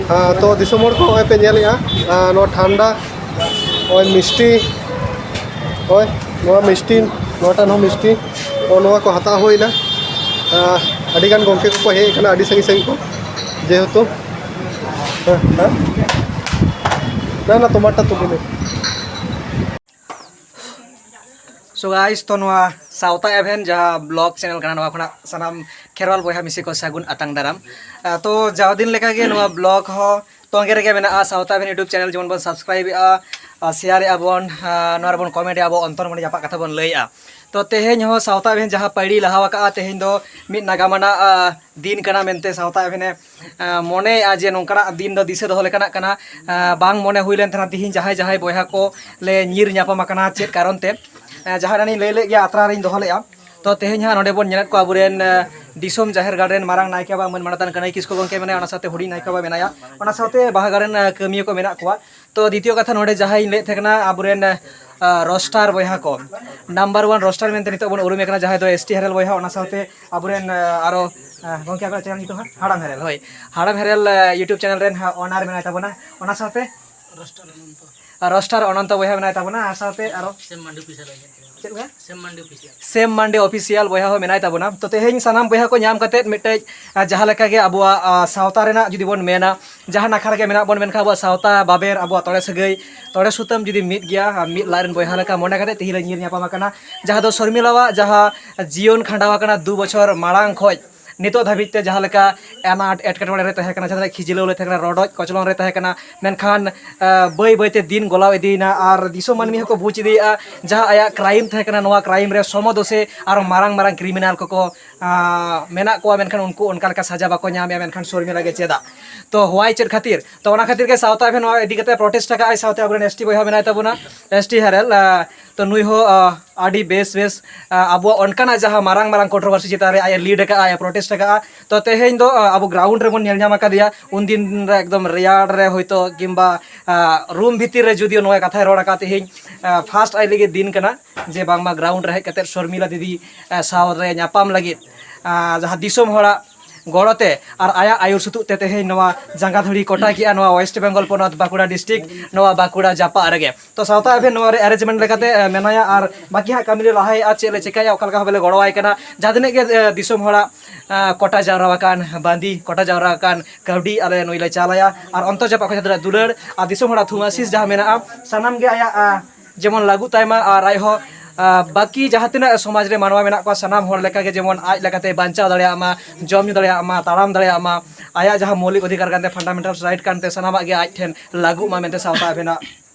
ᱦᱮᱸ, ᱛᱚ ᱫᱤᱥᱚᱢ ᱦᱚᱲ ᱠᱚ ᱱᱚᱜᱼᱚᱭ ᱯᱮ ᱧᱮᱞᱮᱫᱼᱟ, ᱟᱨ ᱱᱚᱣᱟ ᱴᱷᱟᱱᱰᱟ, ᱱᱚᱜᱼᱚᱭ ᱢᱤᱥᱴᱤ, ᱦᱳᱭ, ᱱᱚᱣᱟ ᱢᱤᱥᱴᱤ, ᱱᱚᱣᱟᱴᱟᱜ ᱦᱚᱸ ᱢᱤᱥᱴᱤ, ᱱᱚᱜᱼᱚ ᱱᱚᱣᱟ ᱠᱚ ᱦᱟᱛᱟᱣ ᱦᱩᱭᱱᱟ᱾ ᱟᱨ ᱟᱹᱰᱤᱜᱟᱱ ᱜᱚᱢᱠᱮ ᱠᱚᱠᱚ ᱦᱮᱡ ᱟᱠᱟᱱᱟ, ᱟᱹᱰᱤ ᱥᱟᱺᱜᱤᱧ ᱥᱟᱺᱜᱤᱧ ᱠᱚ, ᱡᱮᱦᱮᱛᱩ, ᱦᱮᱸ, ᱦᱮᱸ, ᱱᱟ, ᱱᱟ, ᱛᱳᱢᱟᱨᱴᱟ ᱛᱩᱞᱤ ᱢᱮ᱾ So guys, ᱛᱚ ᱱᱚᱣᱟ ᱥᱟᱶᱛᱟ ᱮᱵᱷᱮᱱ ᱡᱟᱦᱟᱸ ᱵᱞᱚᱜ ᱪᱮᱱᱮᱞ ᱠᱟᱱᱟ, ᱱᱚᱣᱟ ᱠᱷᱚᱱᱟᱜ ᱥᱟᱱᱟᱢ ᱠᱷᱮᱨᱣᱟᱞ ᱵᱚᱭᱦᱟ ᱢᱤᱥᱤ ᱠᱚ ᱥᱟᱹᱜᱩᱱ ᱟᱛᱟᱝ ᱫᱟᱨᱟᱢ᱾ ᱟᱨ ᱛᱚ ᱡᱟᱣ ᱫᱤᱱ ᱞᱮᱠᱟᱜᱮ ᱱᱚᱣᱟ ᱵᱞᱚᱜ ᱦᱚᱸ ᱛᱚᱸᱜᱮ ᱨᱮᱜᱮ ᱢᱮᱱᱟᱜᱼᱟ᱾ ᱥᱟᱶᱛᱟ ᱮᱵᱷᱮᱱ YouTube ᱪᱮᱱᱮᱞ ᱡᱮᱢᱚᱱ ᱵᱚᱱ ᱥᱟᱵᱥᱠᱨᱟᱭᱤᱵ ᱮᱫᱼᱟ, ᱥᱮᱭᱟᱨ ᱮᱫᱼᱟ ᱵᱚᱱ, ᱟᱨ ᱱᱚᱣᱟ ᱨᱮᱵᱚᱱ ᱠᱚᱢᱮᱱᱴ ᱮᱫᱼᱟ, ᱟᱵᱚ ᱚᱱᱛᱚᱨ ᱢᱚᱱᱮ ᱡᱟᱯᱟᱜ ᱠᱟᱛᱷᱟ ᱵᱚᱱ ᱞᱟᱹᱭᱮᱫᱼᱟ᱾ ᱛᱚ ᱛᱮᱦᱮᱧ ᱦᱚᱸ ᱥᱟᱶᱛᱟ ᱮᱵᱷᱮᱱ ᱡᱟᱦᱟᱸ ᱯᱟᱹᱭᱲᱤ ᱞᱟᱦᱟᱣ ᱟᱠᱟᱫᱼᱟ, ᱛᱮᱦᱮᱧ ᱫᱚ ᱢᱤᱫ ᱱᱟᱜᱟᱢ ᱟᱱᱟᱜ ᱫᱤᱱ ᱠᱟᱱᱟ ᱢᱮᱱᱛᱮ ᱥᱟᱶᱛᱟ ᱮᱵᱷᱮᱱᱮ ᱢᱚᱱᱮᱭᱮᱫᱼᱟ ᱡᱮ ᱱᱚᱝᱠᱟᱱᱟᱜ ᱫᱤᱱ ᱫᱚ ᱫᱤᱥᱟᱹ ᱫᱚᱦᱚ ᱞᱮᱠᱟᱱᱟᱜ ᱠᱟᱱᱟ᱾ ᱵᱟᱝ ᱢᱚᱱᱮ ᱦᱩᱭ ᱞᱮᱱ ᱛᱟᱦᱮᱱᱟ ᱛᱤᱦᱤᱧ ᱡᱟᱦᱟᱸᱭ ᱡᱟᱦᱟᱸᱭ ᱵᱚᱭᱦᱟ ᱠᱚ ᱞᱮ ᱧᱤᱨ ᱧᱟᱯᱟᱢ ᱟᱠᱟᱱᱟ ᱪᱮᱫ ᱠᱟᱨᱚᱱ ᱛᱮ᱾ ᱡᱟᱦᱟᱸ ᱮᱱᱟᱱᱤᱧ ᱞᱟᱹᱭ ᱞᱮᱫ ᱜᱮᱭᱟ, ᱟᱛᱨᱟ ᱨᱤᱧ ᱫᱚᱦᱚ ᱞᱮᱫᱼᱟ᱾ ᱛᱚ ᱛᱮᱦᱮᱧ ᱦᱟᱸᱜ ᱱᱚᱰᱮ ᱵᱚᱱ ᱧᱮᱞᱮᱫ ᱠᱚᱣᱟ ᱟᱵᱚᱨᱮᱱ ᱫᱤᱥᱚᱢ ᱡᱟᱦᱮᱨ ᱜᱟᱲ ᱨᱮᱱ ᱢᱟᱨᱟᱝ ᱱᱟᱭᱠᱮ ᱵᱟᱵᱟ ᱢᱟᱹᱱ ᱢᱟᱱᱚᱛᱟᱱ ᱠᱟᱹᱱᱟᱹᱭ ᱠᱤᱥᱠᱩ ᱜᱚᱢᱠᱮ ᱢᱮᱱᱟᱭᱟ, ᱚᱱᱟ ᱥᱟᱶᱛᱮ ᱦᱩᱰᱤᱧ ᱱᱟᱭᱠᱮ ᱵᱟᱵᱟ ᱢᱮᱱᱟᱭᱟ, ᱚᱱᱟ ᱥᱟᱶᱛᱮ ᱵᱟᱦᱟ ᱜᱟᱲ ᱨᱮᱱ ᱠᱟᱹᱢᱤᱭᱟᱹ ᱠᱚ ᱢᱮᱱᱟᱜ ᱠᱚᱣᱟ᱾ ᱛᱚ ᱫᱤᱛᱤᱭᱚ ᱠᱟᱛᱷᱟ ᱱᱚᱰᱮ ᱡᱟᱦᱟᱸᱭᱤᱧ ᱞᱟᱹᱭᱮᱫ ᱛᱟᱦᱮᱸ ᱠᱟᱱᱟ, ᱟᱵᱚᱨᱮᱱ ᱨᱳᱥᱴᱟᱨ ᱵᱚᱭᱦᱟ ᱠᱚ, ᱱᱟᱢᱵᱟᱨ ᱳᱣᱟᱱ ᱨᱳᱥᱴᱟᱨ ᱢᱮᱱᱛᱮ ᱱᱤᱛᱚᱜ ᱵᱚᱱ ᱩᱨᱩᱢᱮ ᱠᱟᱱᱟ, ᱡᱟᱦᱟᱸᱭ ᱫᱚ ᱮᱥ ᱴᱤ ᱦᱮᱨᱮᱞ ᱵᱚᱭᱦᱟ, ᱚᱱᱟ ᱥᱟᱶᱛᱮ ᱟᱵᱚᱨᱮᱱ ᱟᱨᱚ ᱜᱚᱢᱠᱮ ᱟᱵᱚᱣᱟᱜ ᱪᱮᱱᱮᱞ ᱧᱩᱛᱩᱢ ᱦᱟᱸᱜ ᱦᱟᱲᱟᱢ ᱦᱮᱨᱮᱞ, ᱦᱳᱭ, ᱦᱟᱲᱟᱢ ᱦᱮᱨᱮᱞ YouTube ᱪᱮᱱᱮᱞ ᱨᱮᱱ ᱦᱟᱸᱜ ᱳᱱᱟᱨ ᱢᱮᱱᱟᱭ ᱛᱟᱵᱚᱱᱟ, ᱚᱱᱟ ᱥᱟᱶᱛᱮ ᱨᱳᱥᱴᱟᱨ ᱚᱱᱚᱱᱛᱚ ᱵᱚᱭᱦᱟ ᱢᱮᱱᱟᱭ ᱛᱟᱵᱚᱱᱟ, ᱟᱨ ᱥᱟᱶᱛᱮ ᱟᱨᱚ ᱥᱮᱢ ᱢᱟᱱᱰᱤ ᱚᱯᱷᱤᱥᱤᱭᱟᱞ᱾ ᱪᱮᱫ ᱞᱮᱠᱟ? ᱥᱮᱢ ᱢᱟᱱᱰᱤ ᱚᱯᱷᱤᱥᱤᱭᱟᱞ᱾ ᱥᱮᱢ ᱢᱟᱱᱰᱤ ᱚᱯᱷᱤᱥᱤᱭᱟᱞ ᱵᱚᱭᱦᱟ ᱦᱚᱸ ᱢᱮᱱᱟᱭ ᱛᱟᱵᱚᱱᱟ᱾ ᱛᱚ ᱛᱮᱦᱮᱧ ᱥᱟᱱᱟᱢ ᱵᱚᱭᱦᱟ ᱠᱚ ᱧᱟᱢ ᱠᱟᱛᱮᱫ ᱢᱤᱫᱴᱮᱡ, ᱟᱨ ᱡᱟᱦᱟᱸ ᱞᱮᱠᱟ ᱜᱮ ᱟᱵᱚᱣᱟᱜ ᱟᱨ ᱥᱟᱶᱛᱟ ᱨᱮᱱᱟᱜ ᱡᱩᱫᱤ ᱵᱚᱱ ᱢᱮᱱᱟ, ᱡᱟᱦᱟᱸ ᱱᱟᱠᱷᱟ ᱨᱮᱜᱮ ᱢᱮᱱᱟᱜ ᱵᱚᱱ, ᱢᱮᱱᱠᱷᱟᱱ ᱟᱵᱚᱣᱟᱜ ᱥᱟᱶᱛᱟ ᱵᱟᱵᱮᱨ, ᱟᱵᱚᱣᱟᱜ ᱛᱚᱲᱮ ᱥᱟᱹᱜᱟᱹᱭ, ᱛᱚᱲᱮ ᱥᱩᱛᱟᱹᱢ ᱡᱩᱫᱤ ᱢᱤᱫ ᱜᱮᱭᱟ, ᱟᱨ ᱢᱤᱫ ᱞᱟᱡ ᱨᱮᱱ ᱵᱚᱭᱦᱟ ᱞᱮᱠᱟ ᱢᱚᱱᱮ ᱠᱟᱛᱮᱫ ᱛᱮᱦᱮᱧ ᱞᱮ ᱧᱤᱨ ᱧᱟᱯᱟᱢ ᱟᱠᱟᱱᱟ᱾ ᱡᱟᱦᱟᱸ ᱫᱚ ᱥᱚᱨᱢᱤᱞᱟᱣᱟᱜ ᱡᱟᱦᱟᱸ ᱡᱤᱭᱚᱱ ᱠᱷᱟᱸᱰᱟᱣ ᱟᱠᱟᱱᱟ ᱫᱩ ᱵᱚᱪᱷᱚᱨ ᱢᱟᱲᱟᱝ ᱠᱷᱚᱡ ᱱᱤᱛᱚᱜ ᱫᱷᱟᱹᱵᱤᱡ ᱛᱮ ᱡᱟᱦᱟᱸ ᱞᱮᱠᱟ ᱟᱱᱟᱴ ᱮᱴᱠᱮᱴᱚᱬᱮ ᱨᱮ ᱛᱟᱦᱮᱸ ᱠᱟᱱᱟ, ᱡᱟᱦᱟᱸ ᱞᱮᱠᱟ ᱠᱷᱤᱡᱞᱟᱹᱣ ᱨᱮ ᱛᱟᱦᱮᱸ ᱠᱟᱱᱟ, ᱨᱚᱰᱚᱡ ᱠᱚᱪᱞᱚᱱ ᱨᱮ ᱛᱟᱦᱮᱸ ᱠᱟᱱᱟ, ᱢᱮᱱᱠᱷᱟᱱ ᱟᱸ, ᱵᱟᱹᱭ ᱵᱟᱹᱭᱛᱮ ᱫᱤᱱ ᱜᱚᱞᱟᱣ ᱤᱫᱤᱭᱮᱱᱟ ᱟᱨ ᱫᱤᱥᱚᱢ ᱢᱟᱹᱱᱢᱤ ᱦᱚᱸᱠᱚ ᱵᱩᱡᱽ ᱤᱫᱤᱭᱮᱫᱼᱟ ᱡᱟᱦᱟᱸ ᱟᱭᱟᱜ ᱠᱨᱟᱭᱤᱢ ᱛᱟᱦᱮᱸ ᱠᱟᱱᱟ, ᱱᱚᱣᱟ ᱠᱨᱟᱭᱤᱢ ᱨᱮ ᱥᱚᱢᱚᱫᱚᱥᱮ ᱟᱨᱚ ᱢᱟᱨᱟᱝ ᱢᱟᱨᱟᱝ ᱠᱨᱤᱢᱤᱱᱟᱞ ᱠᱚᱠᱚ ᱟᱸ, ᱢᱮᱱᱟᱜ ᱠᱚᱣᱟ, ᱢᱮᱱᱠᱷᱟᱱ ᱩᱱᱠᱩ ᱚᱱᱠᱟ ᱞᱮᱠᱟ ᱥᱟᱡᱟ ᱵᱟᱠᱚ ᱧᱟᱢᱮᱫᱼᱟ, ᱢᱮᱱᱠᱷᱟᱱ ᱥᱚᱨᱢᱤᱞᱟ ᱜᱮ ᱪᱮᱫᱟᱜ? ᱛᱚ why, ᱪᱮᱫ ᱠᱷᱟᱹᱛᱤᱨ? ᱛᱚ ᱚᱱᱟ ᱠᱷᱟᱹᱛᱤᱨ ᱜᱮ ᱥᱟᱶᱛᱟ ᱮᱵᱷᱮᱱ ᱱᱚᱣᱟ ᱤᱫᱤ ᱠᱟᱛᱮ ᱯᱨᱚᱴᱮᱥᱴ ᱟᱠᱟᱫ ᱟᱭ, ᱥᱟᱶᱛᱮ ᱟᱵᱚᱨᱮᱱ ᱮᱥ ᱴᱤ ᱵᱚᱭᱦᱟ ᱢᱮᱱᱟᱭ ᱛᱟᱵᱚᱱᱟ, ᱮᱥ ᱴᱤ ᱦᱮᱨᱮᱞ, ᱟᱸ, ᱛᱚ ᱱᱩᱭ ᱦᱚᱸ ᱟᱸ, ᱟᱹᱰᱤ ᱵᱮᱥ ᱵᱮᱥ ᱟᱸ, ᱟᱵᱚᱣᱟᱜ ᱚᱱᱠᱟᱱᱟᱜ ᱡᱟᱦᱟᱸ ᱢᱟᱨᱟᱝ ᱢᱟᱨᱟᱝ ᱠᱚᱱᱴᱨᱳᱵᱷᱟᱨᱥᱤ ᱪᱮᱛᱟᱱ ᱨᱮ ᱟᱡ ᱮ ᱞᱤᱰ ᱟᱠᱟᱫᱼᱟ, ᱟᱡ ᱮ ᱯᱨᱚᱴᱮᱥᱴ ᱟᱠᱟᱫᱼᱟ᱾ ᱛᱚ ᱛᱮᱦᱮᱧ ᱫᱚ ᱟᱸ, ᱟᱵᱚ ᱜᱨᱟᱣᱩᱱᱰ ᱨᱮᱵᱚᱱ ᱧᱮᱞ ᱧᱟᱢ ᱟᱠᱟᱫᱮᱭᱟ, ᱩᱱᱫᱤᱱ ᱨᱮ ᱮᱠᱫᱚᱢ ᱨᱮᱭᱟᱲ ᱨᱮ ᱦᱚᱭᱛᱳ ᱠᱤᱝᱵᱟ ᱟᱸ, ᱨᱩᱢ ᱵᱷᱤᱛᱤᱨ ᱨᱮ ᱡᱩᱫᱤ ᱱᱚᱣᱟ ᱠᱟᱛᱷᱟᱭ ᱨᱚᱲ ᱟᱠᱟᱫ, ᱛᱮᱦᱮᱧ ᱟᱸ, ᱯᱷᱟᱥᱴ ᱟᱡ ᱞᱟᱹᱜᱤᱫ ᱫᱤᱱ ᱠᱟᱱᱟ ᱡᱮ ᱵᱟᱝᱢᱟ ᱜᱨᱟᱣᱩᱱᱰ ᱨᱮ ᱦᱮᱡ ᱠᱟᱛᱮᱫ ᱥᱚᱨᱢᱤᱞᱟ ᱫᱤᱫᱤ ᱟᱸ, ᱥᱟᱶ ᱨᱮ ᱧᱟᱯᱟᱢ ᱞᱟᱹᱜᱤᱫ, ᱟᱸ, ᱡᱟᱦᱟᱸ ᱫᱤᱥᱚᱢ ᱦᱚᱲᱟᱜ ᱜᱚᱲᱚ ᱛᱮ ᱟᱨ ᱟᱭᱟᱜ ᱟᱹᱭᱩᱨ ᱥᱩᱛᱩᱜ ᱛᱮ ᱛᱮᱦᱮᱧ ᱱᱚᱣᱟ ᱡᱟᱸᱜᱟ ᱫᱷᱩᱲᱤ ᱠᱚᱴᱟ ᱠᱮᱜᱼᱟ ᱱᱚᱣᱟ ᱳᱭᱮᱥᱴ ᱵᱮᱝᱜᱚᱞ ᱯᱚᱱᱚᱛ ᱵᱟᱸᱠᱩᱲᱟ ᱰᱤᱥᱴᱨᱤᱠᱴ, ᱱᱚᱣᱟ ᱵᱟᱸᱠᱩᱲᱟ ᱡᱟᱯᱟᱜ ᱨᱮᱜᱮ᱾ ᱛᱚ ᱥᱟᱶᱛᱟ ᱮᱵᱷᱮᱱ ᱱᱚᱣᱟ ᱨᱮ ᱟᱨᱮᱧᱡᱽᱢᱮᱱᱴ ᱞᱮᱠᱟᱛᱮ ᱟᱸ, ᱢᱮᱱᱟᱭᱟ, ᱟᱨ ᱵᱟᱹᱠᱤ ᱦᱟᱸᱜ ᱠᱟᱹᱢᱤ ᱞᱮ ᱞᱟᱦᱟᱭᱮᱫᱼᱟ, ᱪᱮᱫ ᱞᱮ ᱪᱮᱠᱟᱭᱟ, ᱚᱠᱟ ᱞᱮᱠᱟ ᱵᱷᱟᱵᱮ ᱞᱮ ᱜᱚᱲᱚᱣᱟᱭ ᱠᱟᱱᱟ, ᱡᱟᱦᱟᱸ ᱛᱤᱱᱟᱹᱜ ᱜᱮ ᱟᱸ, ᱫᱤᱥᱚᱢ ᱦᱚᱲᱟᱜ ᱟᱸ, ᱠᱚᱴᱟ ᱡᱟᱣᱨᱟ ᱟᱠᱟᱱ ᱵᱟᱸᱫᱤ, ᱠᱚᱴᱟ ᱡᱟᱣᱨᱟ ᱟᱠᱟᱱ ᱠᱟᱹᱣᱰᱤ ᱟᱞᱮ ᱱᱩᱭ ᱞᱮ ᱪᱟᱞᱟᱭᱟ, ᱟᱨ ᱚᱱᱛᱚ ᱡᱟᱯᱟᱜ ᱠᱷᱚᱱ ᱡᱟᱦᱟᱸ ᱛᱤᱱᱟᱹᱜ ᱫᱩᱞᱟᱹᱲ ᱟᱨ ᱫᱤᱥᱚᱢ ᱦᱚᱲᱟᱜ ᱛᱷᱩᱢ ᱟᱥᱤᱥ ᱡᱟᱦᱟᱸ ᱢᱮᱱᱟᱜᱼᱟ, ᱥᱟᱱᱟᱢ ᱜᱮ ᱟᱭᱟᱜ, ᱟᱸ, ᱡᱮᱢᱚᱱ ᱞᱟᱹᱜᱩᱜ ᱛᱟᱭᱢᱟ ᱟᱨ ᱟᱡ ᱦᱚᱸ ᱟᱨ ᱵᱟᱹᱠᱤ ᱡᱟᱦᱟᱸ ᱛᱤᱱᱟᱹᱜ ᱥᱚᱢᱟᱡᱽ ᱨᱮ ᱢᱟᱱᱣᱟ ᱢᱮᱱᱟᱜ ᱠᱚᱣᱟ, ᱥᱟᱱᱟᱢ ᱦᱚᱲ ᱞᱮᱠᱟᱜᱮ ᱡᱮᱢᱚᱱ ᱟᱡ ᱞᱮᱠᱟᱛᱮ ᱵᱟᱧᱪᱟᱣ ᱫᱟᱲᱮᱭᱟᱜ ᱢᱟ, ᱡᱚᱢ ᱧᱩ ᱫᱟᱲᱮᱭᱟᱜ ᱢᱟ, ᱛᱟᱲᱟᱢ ᱫᱟᱲᱮᱭᱟᱜ ᱢᱟ, ᱟᱭᱟᱜ ᱡᱟᱦᱟᱸ ᱢᱳᱣᱞᱤᱠ ᱚᱫᱷᱤᱠᱟᱨ ᱠᱟᱱᱛᱮ, ᱯᱷᱟᱱᱰᱟᱢᱮᱱᱴᱟᱞ ᱨᱟᱭᱤᱴ ᱠᱟᱱᱛᱮ, ᱥᱟᱱᱟᱢᱟᱜ ᱜᱮ ᱟᱡ ᱴᱷᱮᱱ ᱞᱟᱹᱜᱩᱜ ᱢᱟ ᱢᱮᱱᱛᱮ ᱥᱟᱶᱛᱟ ᱟᱵᱮᱱᱟᱜ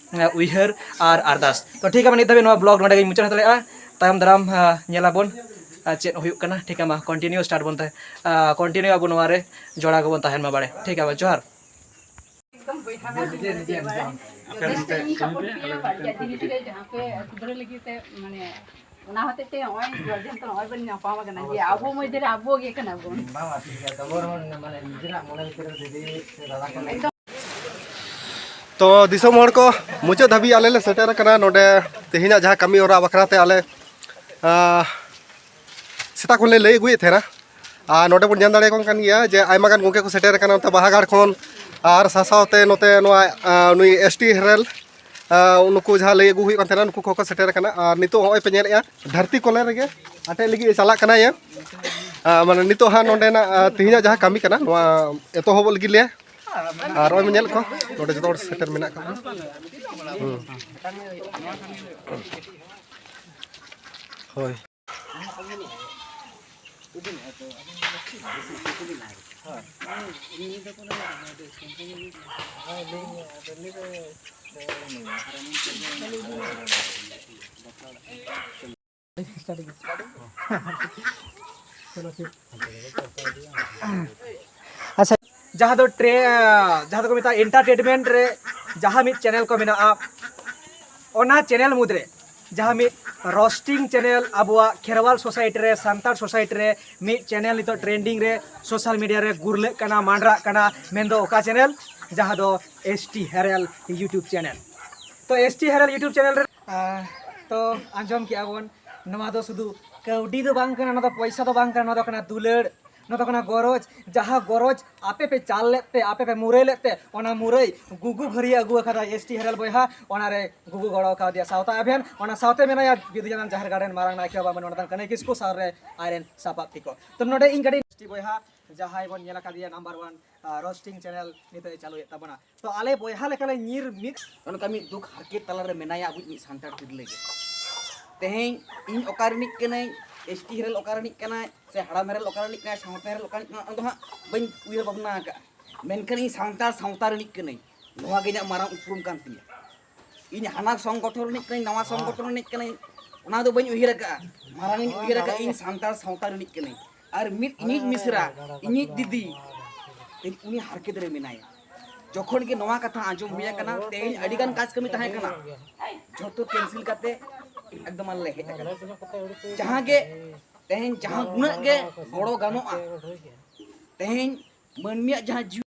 ᱩᱭᱦᱟᱹᱨ ᱟᱨ ᱟᱨᱫᱟᱥ᱾ ᱛᱚ ᱴᱷᱤᱠ ᱜᱮᱭᱟ, ᱱᱤᱛ ᱫᱷᱟᱹᱵᱤᱡ ᱱᱚᱣᱟ ᱵᱞᱚᱜ ᱱᱚᱰᱮ ᱜᱮᱧ ᱢᱩᱪᱟᱹᱫ ᱦᱟᱛᱟᱲᱮᱜᱼᱟ᱾ ᱛᱟᱭᱚᱢ ᱫᱟᱨᱟᱢ, ᱟᱸ, ᱧᱮᱞᱟᱵᱚᱱ, ᱟᱸ, ᱪᱮᱫ ᱦᱩᱭᱩᱜ ᱠᱟᱱᱟ᱾ ᱴᱷᱤᱠ ᱜᱮᱭᱟ, ᱢᱟ ᱠᱚᱱᱴᱤᱱᱤᱭᱩ ᱥᱴᱟᱨᱴ ᱵᱚᱱ ᱛᱟᱦᱮᱸ, ᱟᱸ, ᱠᱚᱱᱴᱤᱱᱤᱭᱩ ᱟᱵᱚ ᱱᱚᱣᱟ ᱨᱮ ᱡᱚᱲᱟᱣ ᱜᱮᱵᱚᱱ ᱛᱟᱦᱮᱱ ᱢᱟ ᱵᱟᱲᱮ᱾ ᱴᱷᱤᱠ ᱜᱮᱭᱟ, ᱢᱟ ᱡᱚᱦᱟᱨ᱾ ᱮᱠᱫᱚᱢ ᱵᱚᱭᱦᱟ ᱢᱮᱱᱛᱮ ᱡᱚᱛᱚ ᱵᱟᱲᱟᱭᱟ᱾ ᱡᱟᱛᱮ ᱤᱧ ᱥᱟᱯᱳᱨᱴ ᱠᱤᱧᱟ, ᱵᱟᱹᱲᱤᱡᱟᱜ ᱡᱤᱱᱤᱥ ᱨᱮ ᱡᱟᱦᱟᱸ ᱯᱮ ᱥᱩᱫᱷᱨᱟᱹ ᱞᱟᱹᱜᱤᱫ ᱛᱮ, ᱢᱟᱱᱮ, ᱚᱱᱟ ᱦᱚᱛᱮᱡ ᱛᱮ ᱱᱚᱜᱼᱚᱭ ᱡᱚᱨᱡᱚᱱ ᱛᱚ ᱱᱚᱜᱼᱚᱭ ᱵᱚᱱ ᱧᱟᱯᱟᱢ ᱟᱠᱟᱱᱟ, ᱡᱮ ᱟᱵᱚ ᱢᱚᱫᱽᱫᱷᱮ ᱨᱮ ᱟᱵᱚ ᱜᱮ ᱠᱟᱱᱟ ᱵᱚᱱ᱾ ᱵᱟᱝ, ᱵᱟᱝ, ᱴᱷᱤᱠ ᱜᱮᱭᱟ, ᱛᱚᱵᱩ ᱨᱮᱦᱚᱸ ᱢᱟᱱᱮ ᱱᱤᱡᱮᱨᱟᱜ ᱢᱚᱱᱮ ᱵᱷᱤᱛᱤᱨ ᱨᱮ ᱫᱤᱫᱤ ᱥᱮ ᱫᱟᱫᱟ ᱠᱚ ᱞᱟᱹᱜᱤᱫ᱾ ᱛᱚ ᱫᱤᱥᱚᱢ ᱦᱚᱲ ᱠᱚ, ᱢᱩᱪᱟᱹᱫ ᱫᱷᱟᱹᱵᱤᱡ ᱟᱞᱮ ᱞᱮ ᱥᱮᱴᱮᱨ ᱟᱠᱟᱱᱟ ᱱᱚᱰᱮ ᱛᱮᱦᱮᱧᱟᱜ ᱡᱟᱦᱟᱸ ᱠᱟᱹᱢᱤ ᱦᱚᱨᱟ ᱵᱟᱠᱷᱨᱟ ᱛᱮ ᱟᱞᱮ, ᱟᱸ, ᱥᱮᱛᱟᱜ ᱠᱷᱚᱱ ᱞᱮ ᱞᱟᱹᱭ ᱟᱹᱜᱩᱭᱮᱫ ᱛᱟᱦᱮᱱᱟ᱾ ᱟᱨ ᱱᱚᱰᱮ ᱵᱚᱱ ᱧᱮᱞ ᱫᱟᱲᱮᱭᱟᱠᱚ ᱠᱟᱱ ᱜᱮᱭᱟ ᱡᱮ ᱟᱭᱢᱟ ᱜᱟᱱ ᱜᱚᱢᱠᱮ ᱠᱚ ᱥᱮᱴᱮᱨ ᱟᱠᱟᱱᱟ ᱱᱚᱛᱮ ᱵᱟᱦᱟᱜᱟᱲ ᱠᱷᱚᱱ, ᱟᱨ ᱥᱟᱶ ᱥᱟᱶᱛᱮ ᱱᱚᱛᱮ ᱱᱚᱣᱟ, ᱟᱸ, ᱱᱩᱭ ᱮᱥ ᱴᱤ ᱦᱮᱨᱮᱞ, ᱟᱸ, ᱱᱩᱠᱩ ᱡᱟᱦᱟᱸ ᱞᱟᱹᱭ ᱟᱹᱜᱩ ᱦᱩᱭᱩᱜ ᱠᱟᱱ ᱛᱟᱦᱮᱱᱟ, ᱱᱩᱠᱩ ᱠᱚᱦᱚᱸ ᱠᱚ ᱥᱮᱴᱮᱨ ᱟᱠᱟᱱᱟ᱾ ᱟᱨ ᱱᱤᱛᱚᱜ ᱦᱚᱸᱜᱼᱚᱭ ᱯᱮ ᱧᱮᱞᱮᱫᱼᱟ, ᱫᱷᱟᱹᱨᱛᱤ ᱠᱚᱞᱮ ᱨᱮᱜᱮ ᱟᱴᱮᱫ ᱞᱟᱹᱜᱤᱫ ᱮ ᱪᱟᱞᱟᱜ ᱠᱟᱱᱟ ᱤᱭᱟᱹ᱾ ᱟᱸ, ᱢᱟᱱᱮ ᱱᱤᱛᱚᱜ ᱦᱟᱸᱜ ᱱᱚᱰᱮᱱᱟᱜ, ᱟᱸ, ᱛᱮᱦᱮᱧᱟᱜ ᱡᱟᱦᱟᱸ ᱠᱟᱹᱢᱤ ᱠᱟᱱᱟ, ᱱᱚᱣᱟ ᱮᱛᱚᱦᱚᱵᱚᱜ ᱞᱟᱹᱜᱤᱫ ᱞᱮ᱾ ᱟᱨ ᱱᱚᱜᱼᱚᱭ ᱵᱚᱱ ᱧᱮᱞᱮᱫ ᱠᱚᱣᱟ, ᱱᱚᱰᱮ ᱡᱚᱛᱚ ᱦᱚᱲ ᱥᱮᱴᱮᱨ ᱢᱮᱱᱟᱜ ᱠᱚᱣᱟ᱾ ᱦᱩᱸ᱾ ᱦᱳᱭ᱾ ᱟᱪᱪᱷᱟ, ᱡᱟᱦᱟᱸ ᱫᱚ ᱴᱨᱮ-, ᱡᱟᱦᱟᱸ ᱫᱚᱠᱚ ᱢᱮᱛᱟᱜᱼᱟ ᱮᱱᱴᱟᱨᱴᱮᱱᱢᱮᱱᱴ ᱨᱮ ᱡᱟᱦᱟᱸ ᱢᱤᱫ ᱪᱮᱱᱮᱞ ᱠᱚ ᱢᱮᱱᱟᱜᱼᱟ, ᱚᱱᱟ ᱪᱮᱱᱮᱞ ᱢᱩᱫᱽᱨᱮ ᱡᱟᱦᱟᱸ ᱢᱤᱫ ᱨᱳᱥᱴᱤᱝ ᱪᱮᱱᱮᱞ ᱟᱵᱚᱣᱟᱜ ᱠᱷᱮᱨᱣᱟᱞ ᱥᱳᱥᱟᱭᱴᱤ ᱨᱮ, ᱥᱟᱱᱛᱟᱲ ᱥᱳᱥᱟᱭᱴᱤ ᱨᱮ ᱢᱤᱫ ᱪᱮᱱᱮᱞ ᱱᱤᱛᱚᱜ ᱴᱨᱮᱱᱰᱤᱝ ᱨᱮ, ᱥᱳᱥᱟᱞ ᱢᱤᱰᱤᱭᱟ ᱨᱮ ᱜᱩᱨᱞᱟᱹᱜ ᱠᱟᱱᱟ, ᱢᱟᱸᱰᱨᱟᱜ ᱠᱟᱱᱟ, ᱢᱮᱱᱫᱚ ᱚᱠᱟ ᱪᱮᱱᱮᱞ? ᱡᱟᱦᱟᱸ ᱫᱚ ᱮᱥ ᱴᱤ ᱦᱮᱨᱮᱞ YouTube ᱪᱮᱱᱮᱞ᱾ ᱛᱚ ᱮᱥ ᱴᱤ ᱦᱮᱨᱮᱞ YouTube ᱪᱮᱱᱮᱞ ᱨᱮ, ᱟᱸ, ᱛᱚ ᱟᱸᱡᱚᱢ ᱠᱮᱜᱼᱟ ᱵᱚᱱ, ᱱᱚᱣᱟ ᱫᱚ ᱥᱩᱫᱷᱩ ᱠᱟᱹᱣᱰᱤ ᱫᱚ ᱵᱟᱝ ᱠᱟᱱᱟ, ᱱᱚᱣᱟ ᱫᱚ ᱯᱚᱭᱥᱟ ᱫᱚ ᱵᱟᱝ ᱠᱟᱱᱟ, ᱱᱚᱣᱟ ᱫᱚ ᱠᱟᱱᱟ ᱫᱩᱞᱟᱹᱲ, ᱱᱚᱣᱟ ᱫᱚ ᱠᱟᱱᱟ ᱜᱚᱨᱚᱡᱽ᱾ ᱡᱟᱦᱟᱸ ᱜᱚᱨᱚᱡᱽ ᱟᱯᱮ ᱯᱮ ᱪᱟᱞ ᱞᱮᱫ ᱛᱮ, ᱟᱯᱮ ᱯᱮ ᱢᱩᱨᱟᱹᱭ ᱞᱮᱫ ᱛᱮ, ᱚᱱᱟ ᱢᱩᱨᱟᱹᱭ ᱜᱩᱜᱩ ᱜᱷᱟᱹᱨᱤᱭᱟᱹ ᱟᱹᱜᱩ ᱟᱠᱟᱫᱟ ᱮᱥ ᱴᱤ ᱦᱮᱨᱮᱞ ᱵᱚᱭᱦᱟ, ᱚᱱᱟ ᱨᱮ ᱜᱩᱜᱩ ᱜᱚᱲᱚ ᱠᱟᱣᱫᱮᱭᱟ ᱥᱟᱶᱛᱟ ᱟᱵᱷᱮᱱ, ᱚᱱᱟ ᱥᱟᱶᱛᱮ ᱢᱮᱱᱟᱭᱟ ᱵᱤᱫᱩ ᱪᱟᱸᱫᱟᱱ ᱡᱟᱦᱮᱨ ᱜᱟᱲ ᱨᱮᱱ ᱢᱟᱨᱟᱝ ᱱᱟᱭᱠᱮ ᱵᱟᱵᱟ ᱢᱟᱹᱱ ᱢᱟᱱᱚᱛᱟᱱ ᱠᱟᱹᱱᱟᱹᱭ ᱠᱤᱥᱠᱩ ᱥᱟᱶ ᱨᱮ ᱟᱡᱨᱮᱱ ᱥᱟᱯᱟᱵ ᱛᱤᱠᱚ᱾ ᱛᱚ ᱱᱚᱰᱮ ᱤᱧ ᱠᱟᱹᱴᱤᱡ ᱮᱥ ᱴᱤ ᱵᱚᱭᱦᱟ ᱡᱟᱦᱟᱸᱭ ᱵᱚᱱ ᱧᱮᱞ ᱟᱠᱟᱫᱮᱭᱟ ᱱᱟᱢᱵᱟᱨ ᱳᱣᱟᱱ, ᱟᱸ, ᱨᱳᱥᱴᱤᱝ ᱪᱮᱱᱮᱞ ᱱᱤᱛᱚᱜ ᱮ ᱪᱟᱹᱞᱩᱭᱮᱫ ᱛᱟᱵᱚᱱᱟ᱾ ᱛᱚ ᱟᱞᱮ ᱵᱚᱭᱦᱟ ᱞᱮᱠᱟᱞᱮ ᱧᱤᱨ ᱢᱤᱫ ᱚᱱᱠᱟ ᱢᱤᱫ ᱫᱩᱠ ᱦᱟᱨᱠᱮᱛ ᱛᱟᱞᱟᱨᱮ ᱢᱮᱱᱟᱭᱟ ᱟᱵᱚ ᱢᱤᱫ ᱥᱟᱱᱛᱟᱲ ᱛᱤᱨᱞᱟᱹ ᱜᱮ᱾ ᱛᱮᱦᱮᱧ ᱤᱧ ᱚᱠᱟ ᱨᱤᱱᱤᱡ ᱠᱟᱹᱱᱟᱹᱧ, ᱮᱥ ᱴᱤ ᱦᱮᱨᱮᱞ ᱚᱠᱟ ᱨᱤᱱᱤᱡ ᱠᱟᱱᱟᱭ, ᱥᱮ ᱦᱟᱲᱟᱢ ᱦᱮᱨᱮᱞ ᱚᱠᱟ ᱨᱤᱱᱤᱡ ᱠᱟᱱᱟᱭ, ᱥᱟᱶᱛᱟ ᱦᱮᱨᱮᱞ ᱚᱠᱟ ᱨᱤᱱᱤᱡ ᱠᱟᱱᱟᱭ, ᱚᱱᱟ ᱫᱚ ᱦᱟᱸᱜ ᱵᱟᱹᱧ ᱩᱭᱦᱟᱹᱨ ᱵᱷᱟᱵᱽᱱᱟ ᱟᱠᱟᱫᱼᱟ᱾ ᱢᱮᱱᱠᱷᱟᱱ ᱤᱧ ᱥᱟᱱᱛᱟᱲ ᱥᱟᱶᱛᱟ ᱨᱤᱱᱤᱡ ᱠᱟᱹᱱᱟᱹᱧ, ᱱᱚᱣᱟ ᱜᱮ ᱤᱧᱟᱹᱜ ᱢᱟᱨᱟᱝ ᱩᱯᱨᱩᱢ ᱠᱟᱱ ᱛᱤᱧᱟᱹ᱾ ᱤᱧ ᱦᱟᱱᱟ ᱥᱚᱝᱜᱚᱴᱷᱚᱱ ᱨᱤᱱᱤᱡ ᱠᱟᱹᱱᱟᱹᱧ, ᱱᱟᱣᱟ ᱥᱚᱝᱜᱚᱴᱷᱚᱱ ᱨᱤᱱᱤᱡ ᱠᱟᱹᱱᱟᱹᱧ, ᱚᱱᱟ ᱫᱚ ᱵᱟᱹᱧ ᱩᱭᱦᱟᱹᱨ ᱟᱠᱟᱫᱼᱟ᱾ ᱢᱟᱨᱟᱝ ᱤᱧ ᱩᱭᱦᱟᱹᱨ ᱟᱠᱟᱫᱼᱟ, ᱤᱧ ᱥᱟᱱᱛᱟᱲ ᱥᱟᱶᱛᱟ ᱨᱤᱱᱤᱡ ᱠᱟᱹᱱᱟᱹᱧ᱾ ᱟᱨ ᱢᱤᱫ ᱤᱧᱤᱡ ᱢᱤᱥᱨᱟ, ᱤᱧᱤᱡ ᱫᱤᱫᱤ, ᱛᱮᱦᱮᱧ ᱩᱱᱤ ᱦᱟᱨᱠᱮᱛ ᱨᱮ ᱢᱮᱱᱟᱭᱟ᱾ ᱡᱚᱠᱷᱚᱱ ᱜᱮ ᱱᱚᱣᱟ ᱠᱟᱛᱷᱟ ᱟᱸᱡᱚᱢ ᱦᱩᱭ ᱟᱠᱟᱱᱟ, ᱛᱮᱦᱮᱧ ᱟᱹᱰᱤ ᱜᱟᱱ ᱠᱟᱡᱽ ᱠᱟᱹᱢᱤ ᱛᱟᱦᱮᱸ ᱠᱟᱱᱟ, ᱡᱷᱚᱛᱚ ᱠᱮᱱᱥᱮᱞ ᱠᱟᱛᱮ ᱮᱠᱫᱚᱢ ᱟᱞᱮ ᱦᱮᱡ ᱟᱠᱟᱱᱟ᱾ ᱡᱟᱦᱟᱸ ᱜᱮ ᱛᱮᱦᱮᱧ ᱡᱟᱦᱟᱸ ᱩᱱᱟᱹᱜ ᱜᱮ ᱜᱚᱲᱚ ᱜᱟᱱᱚᱜᱼᱟ, ᱛᱮᱦᱮᱧ ᱢᱟᱹᱱᱢᱤᱭᱟᱜ ᱡᱟᱦᱟᱸ ᱡᱤᱣᱤ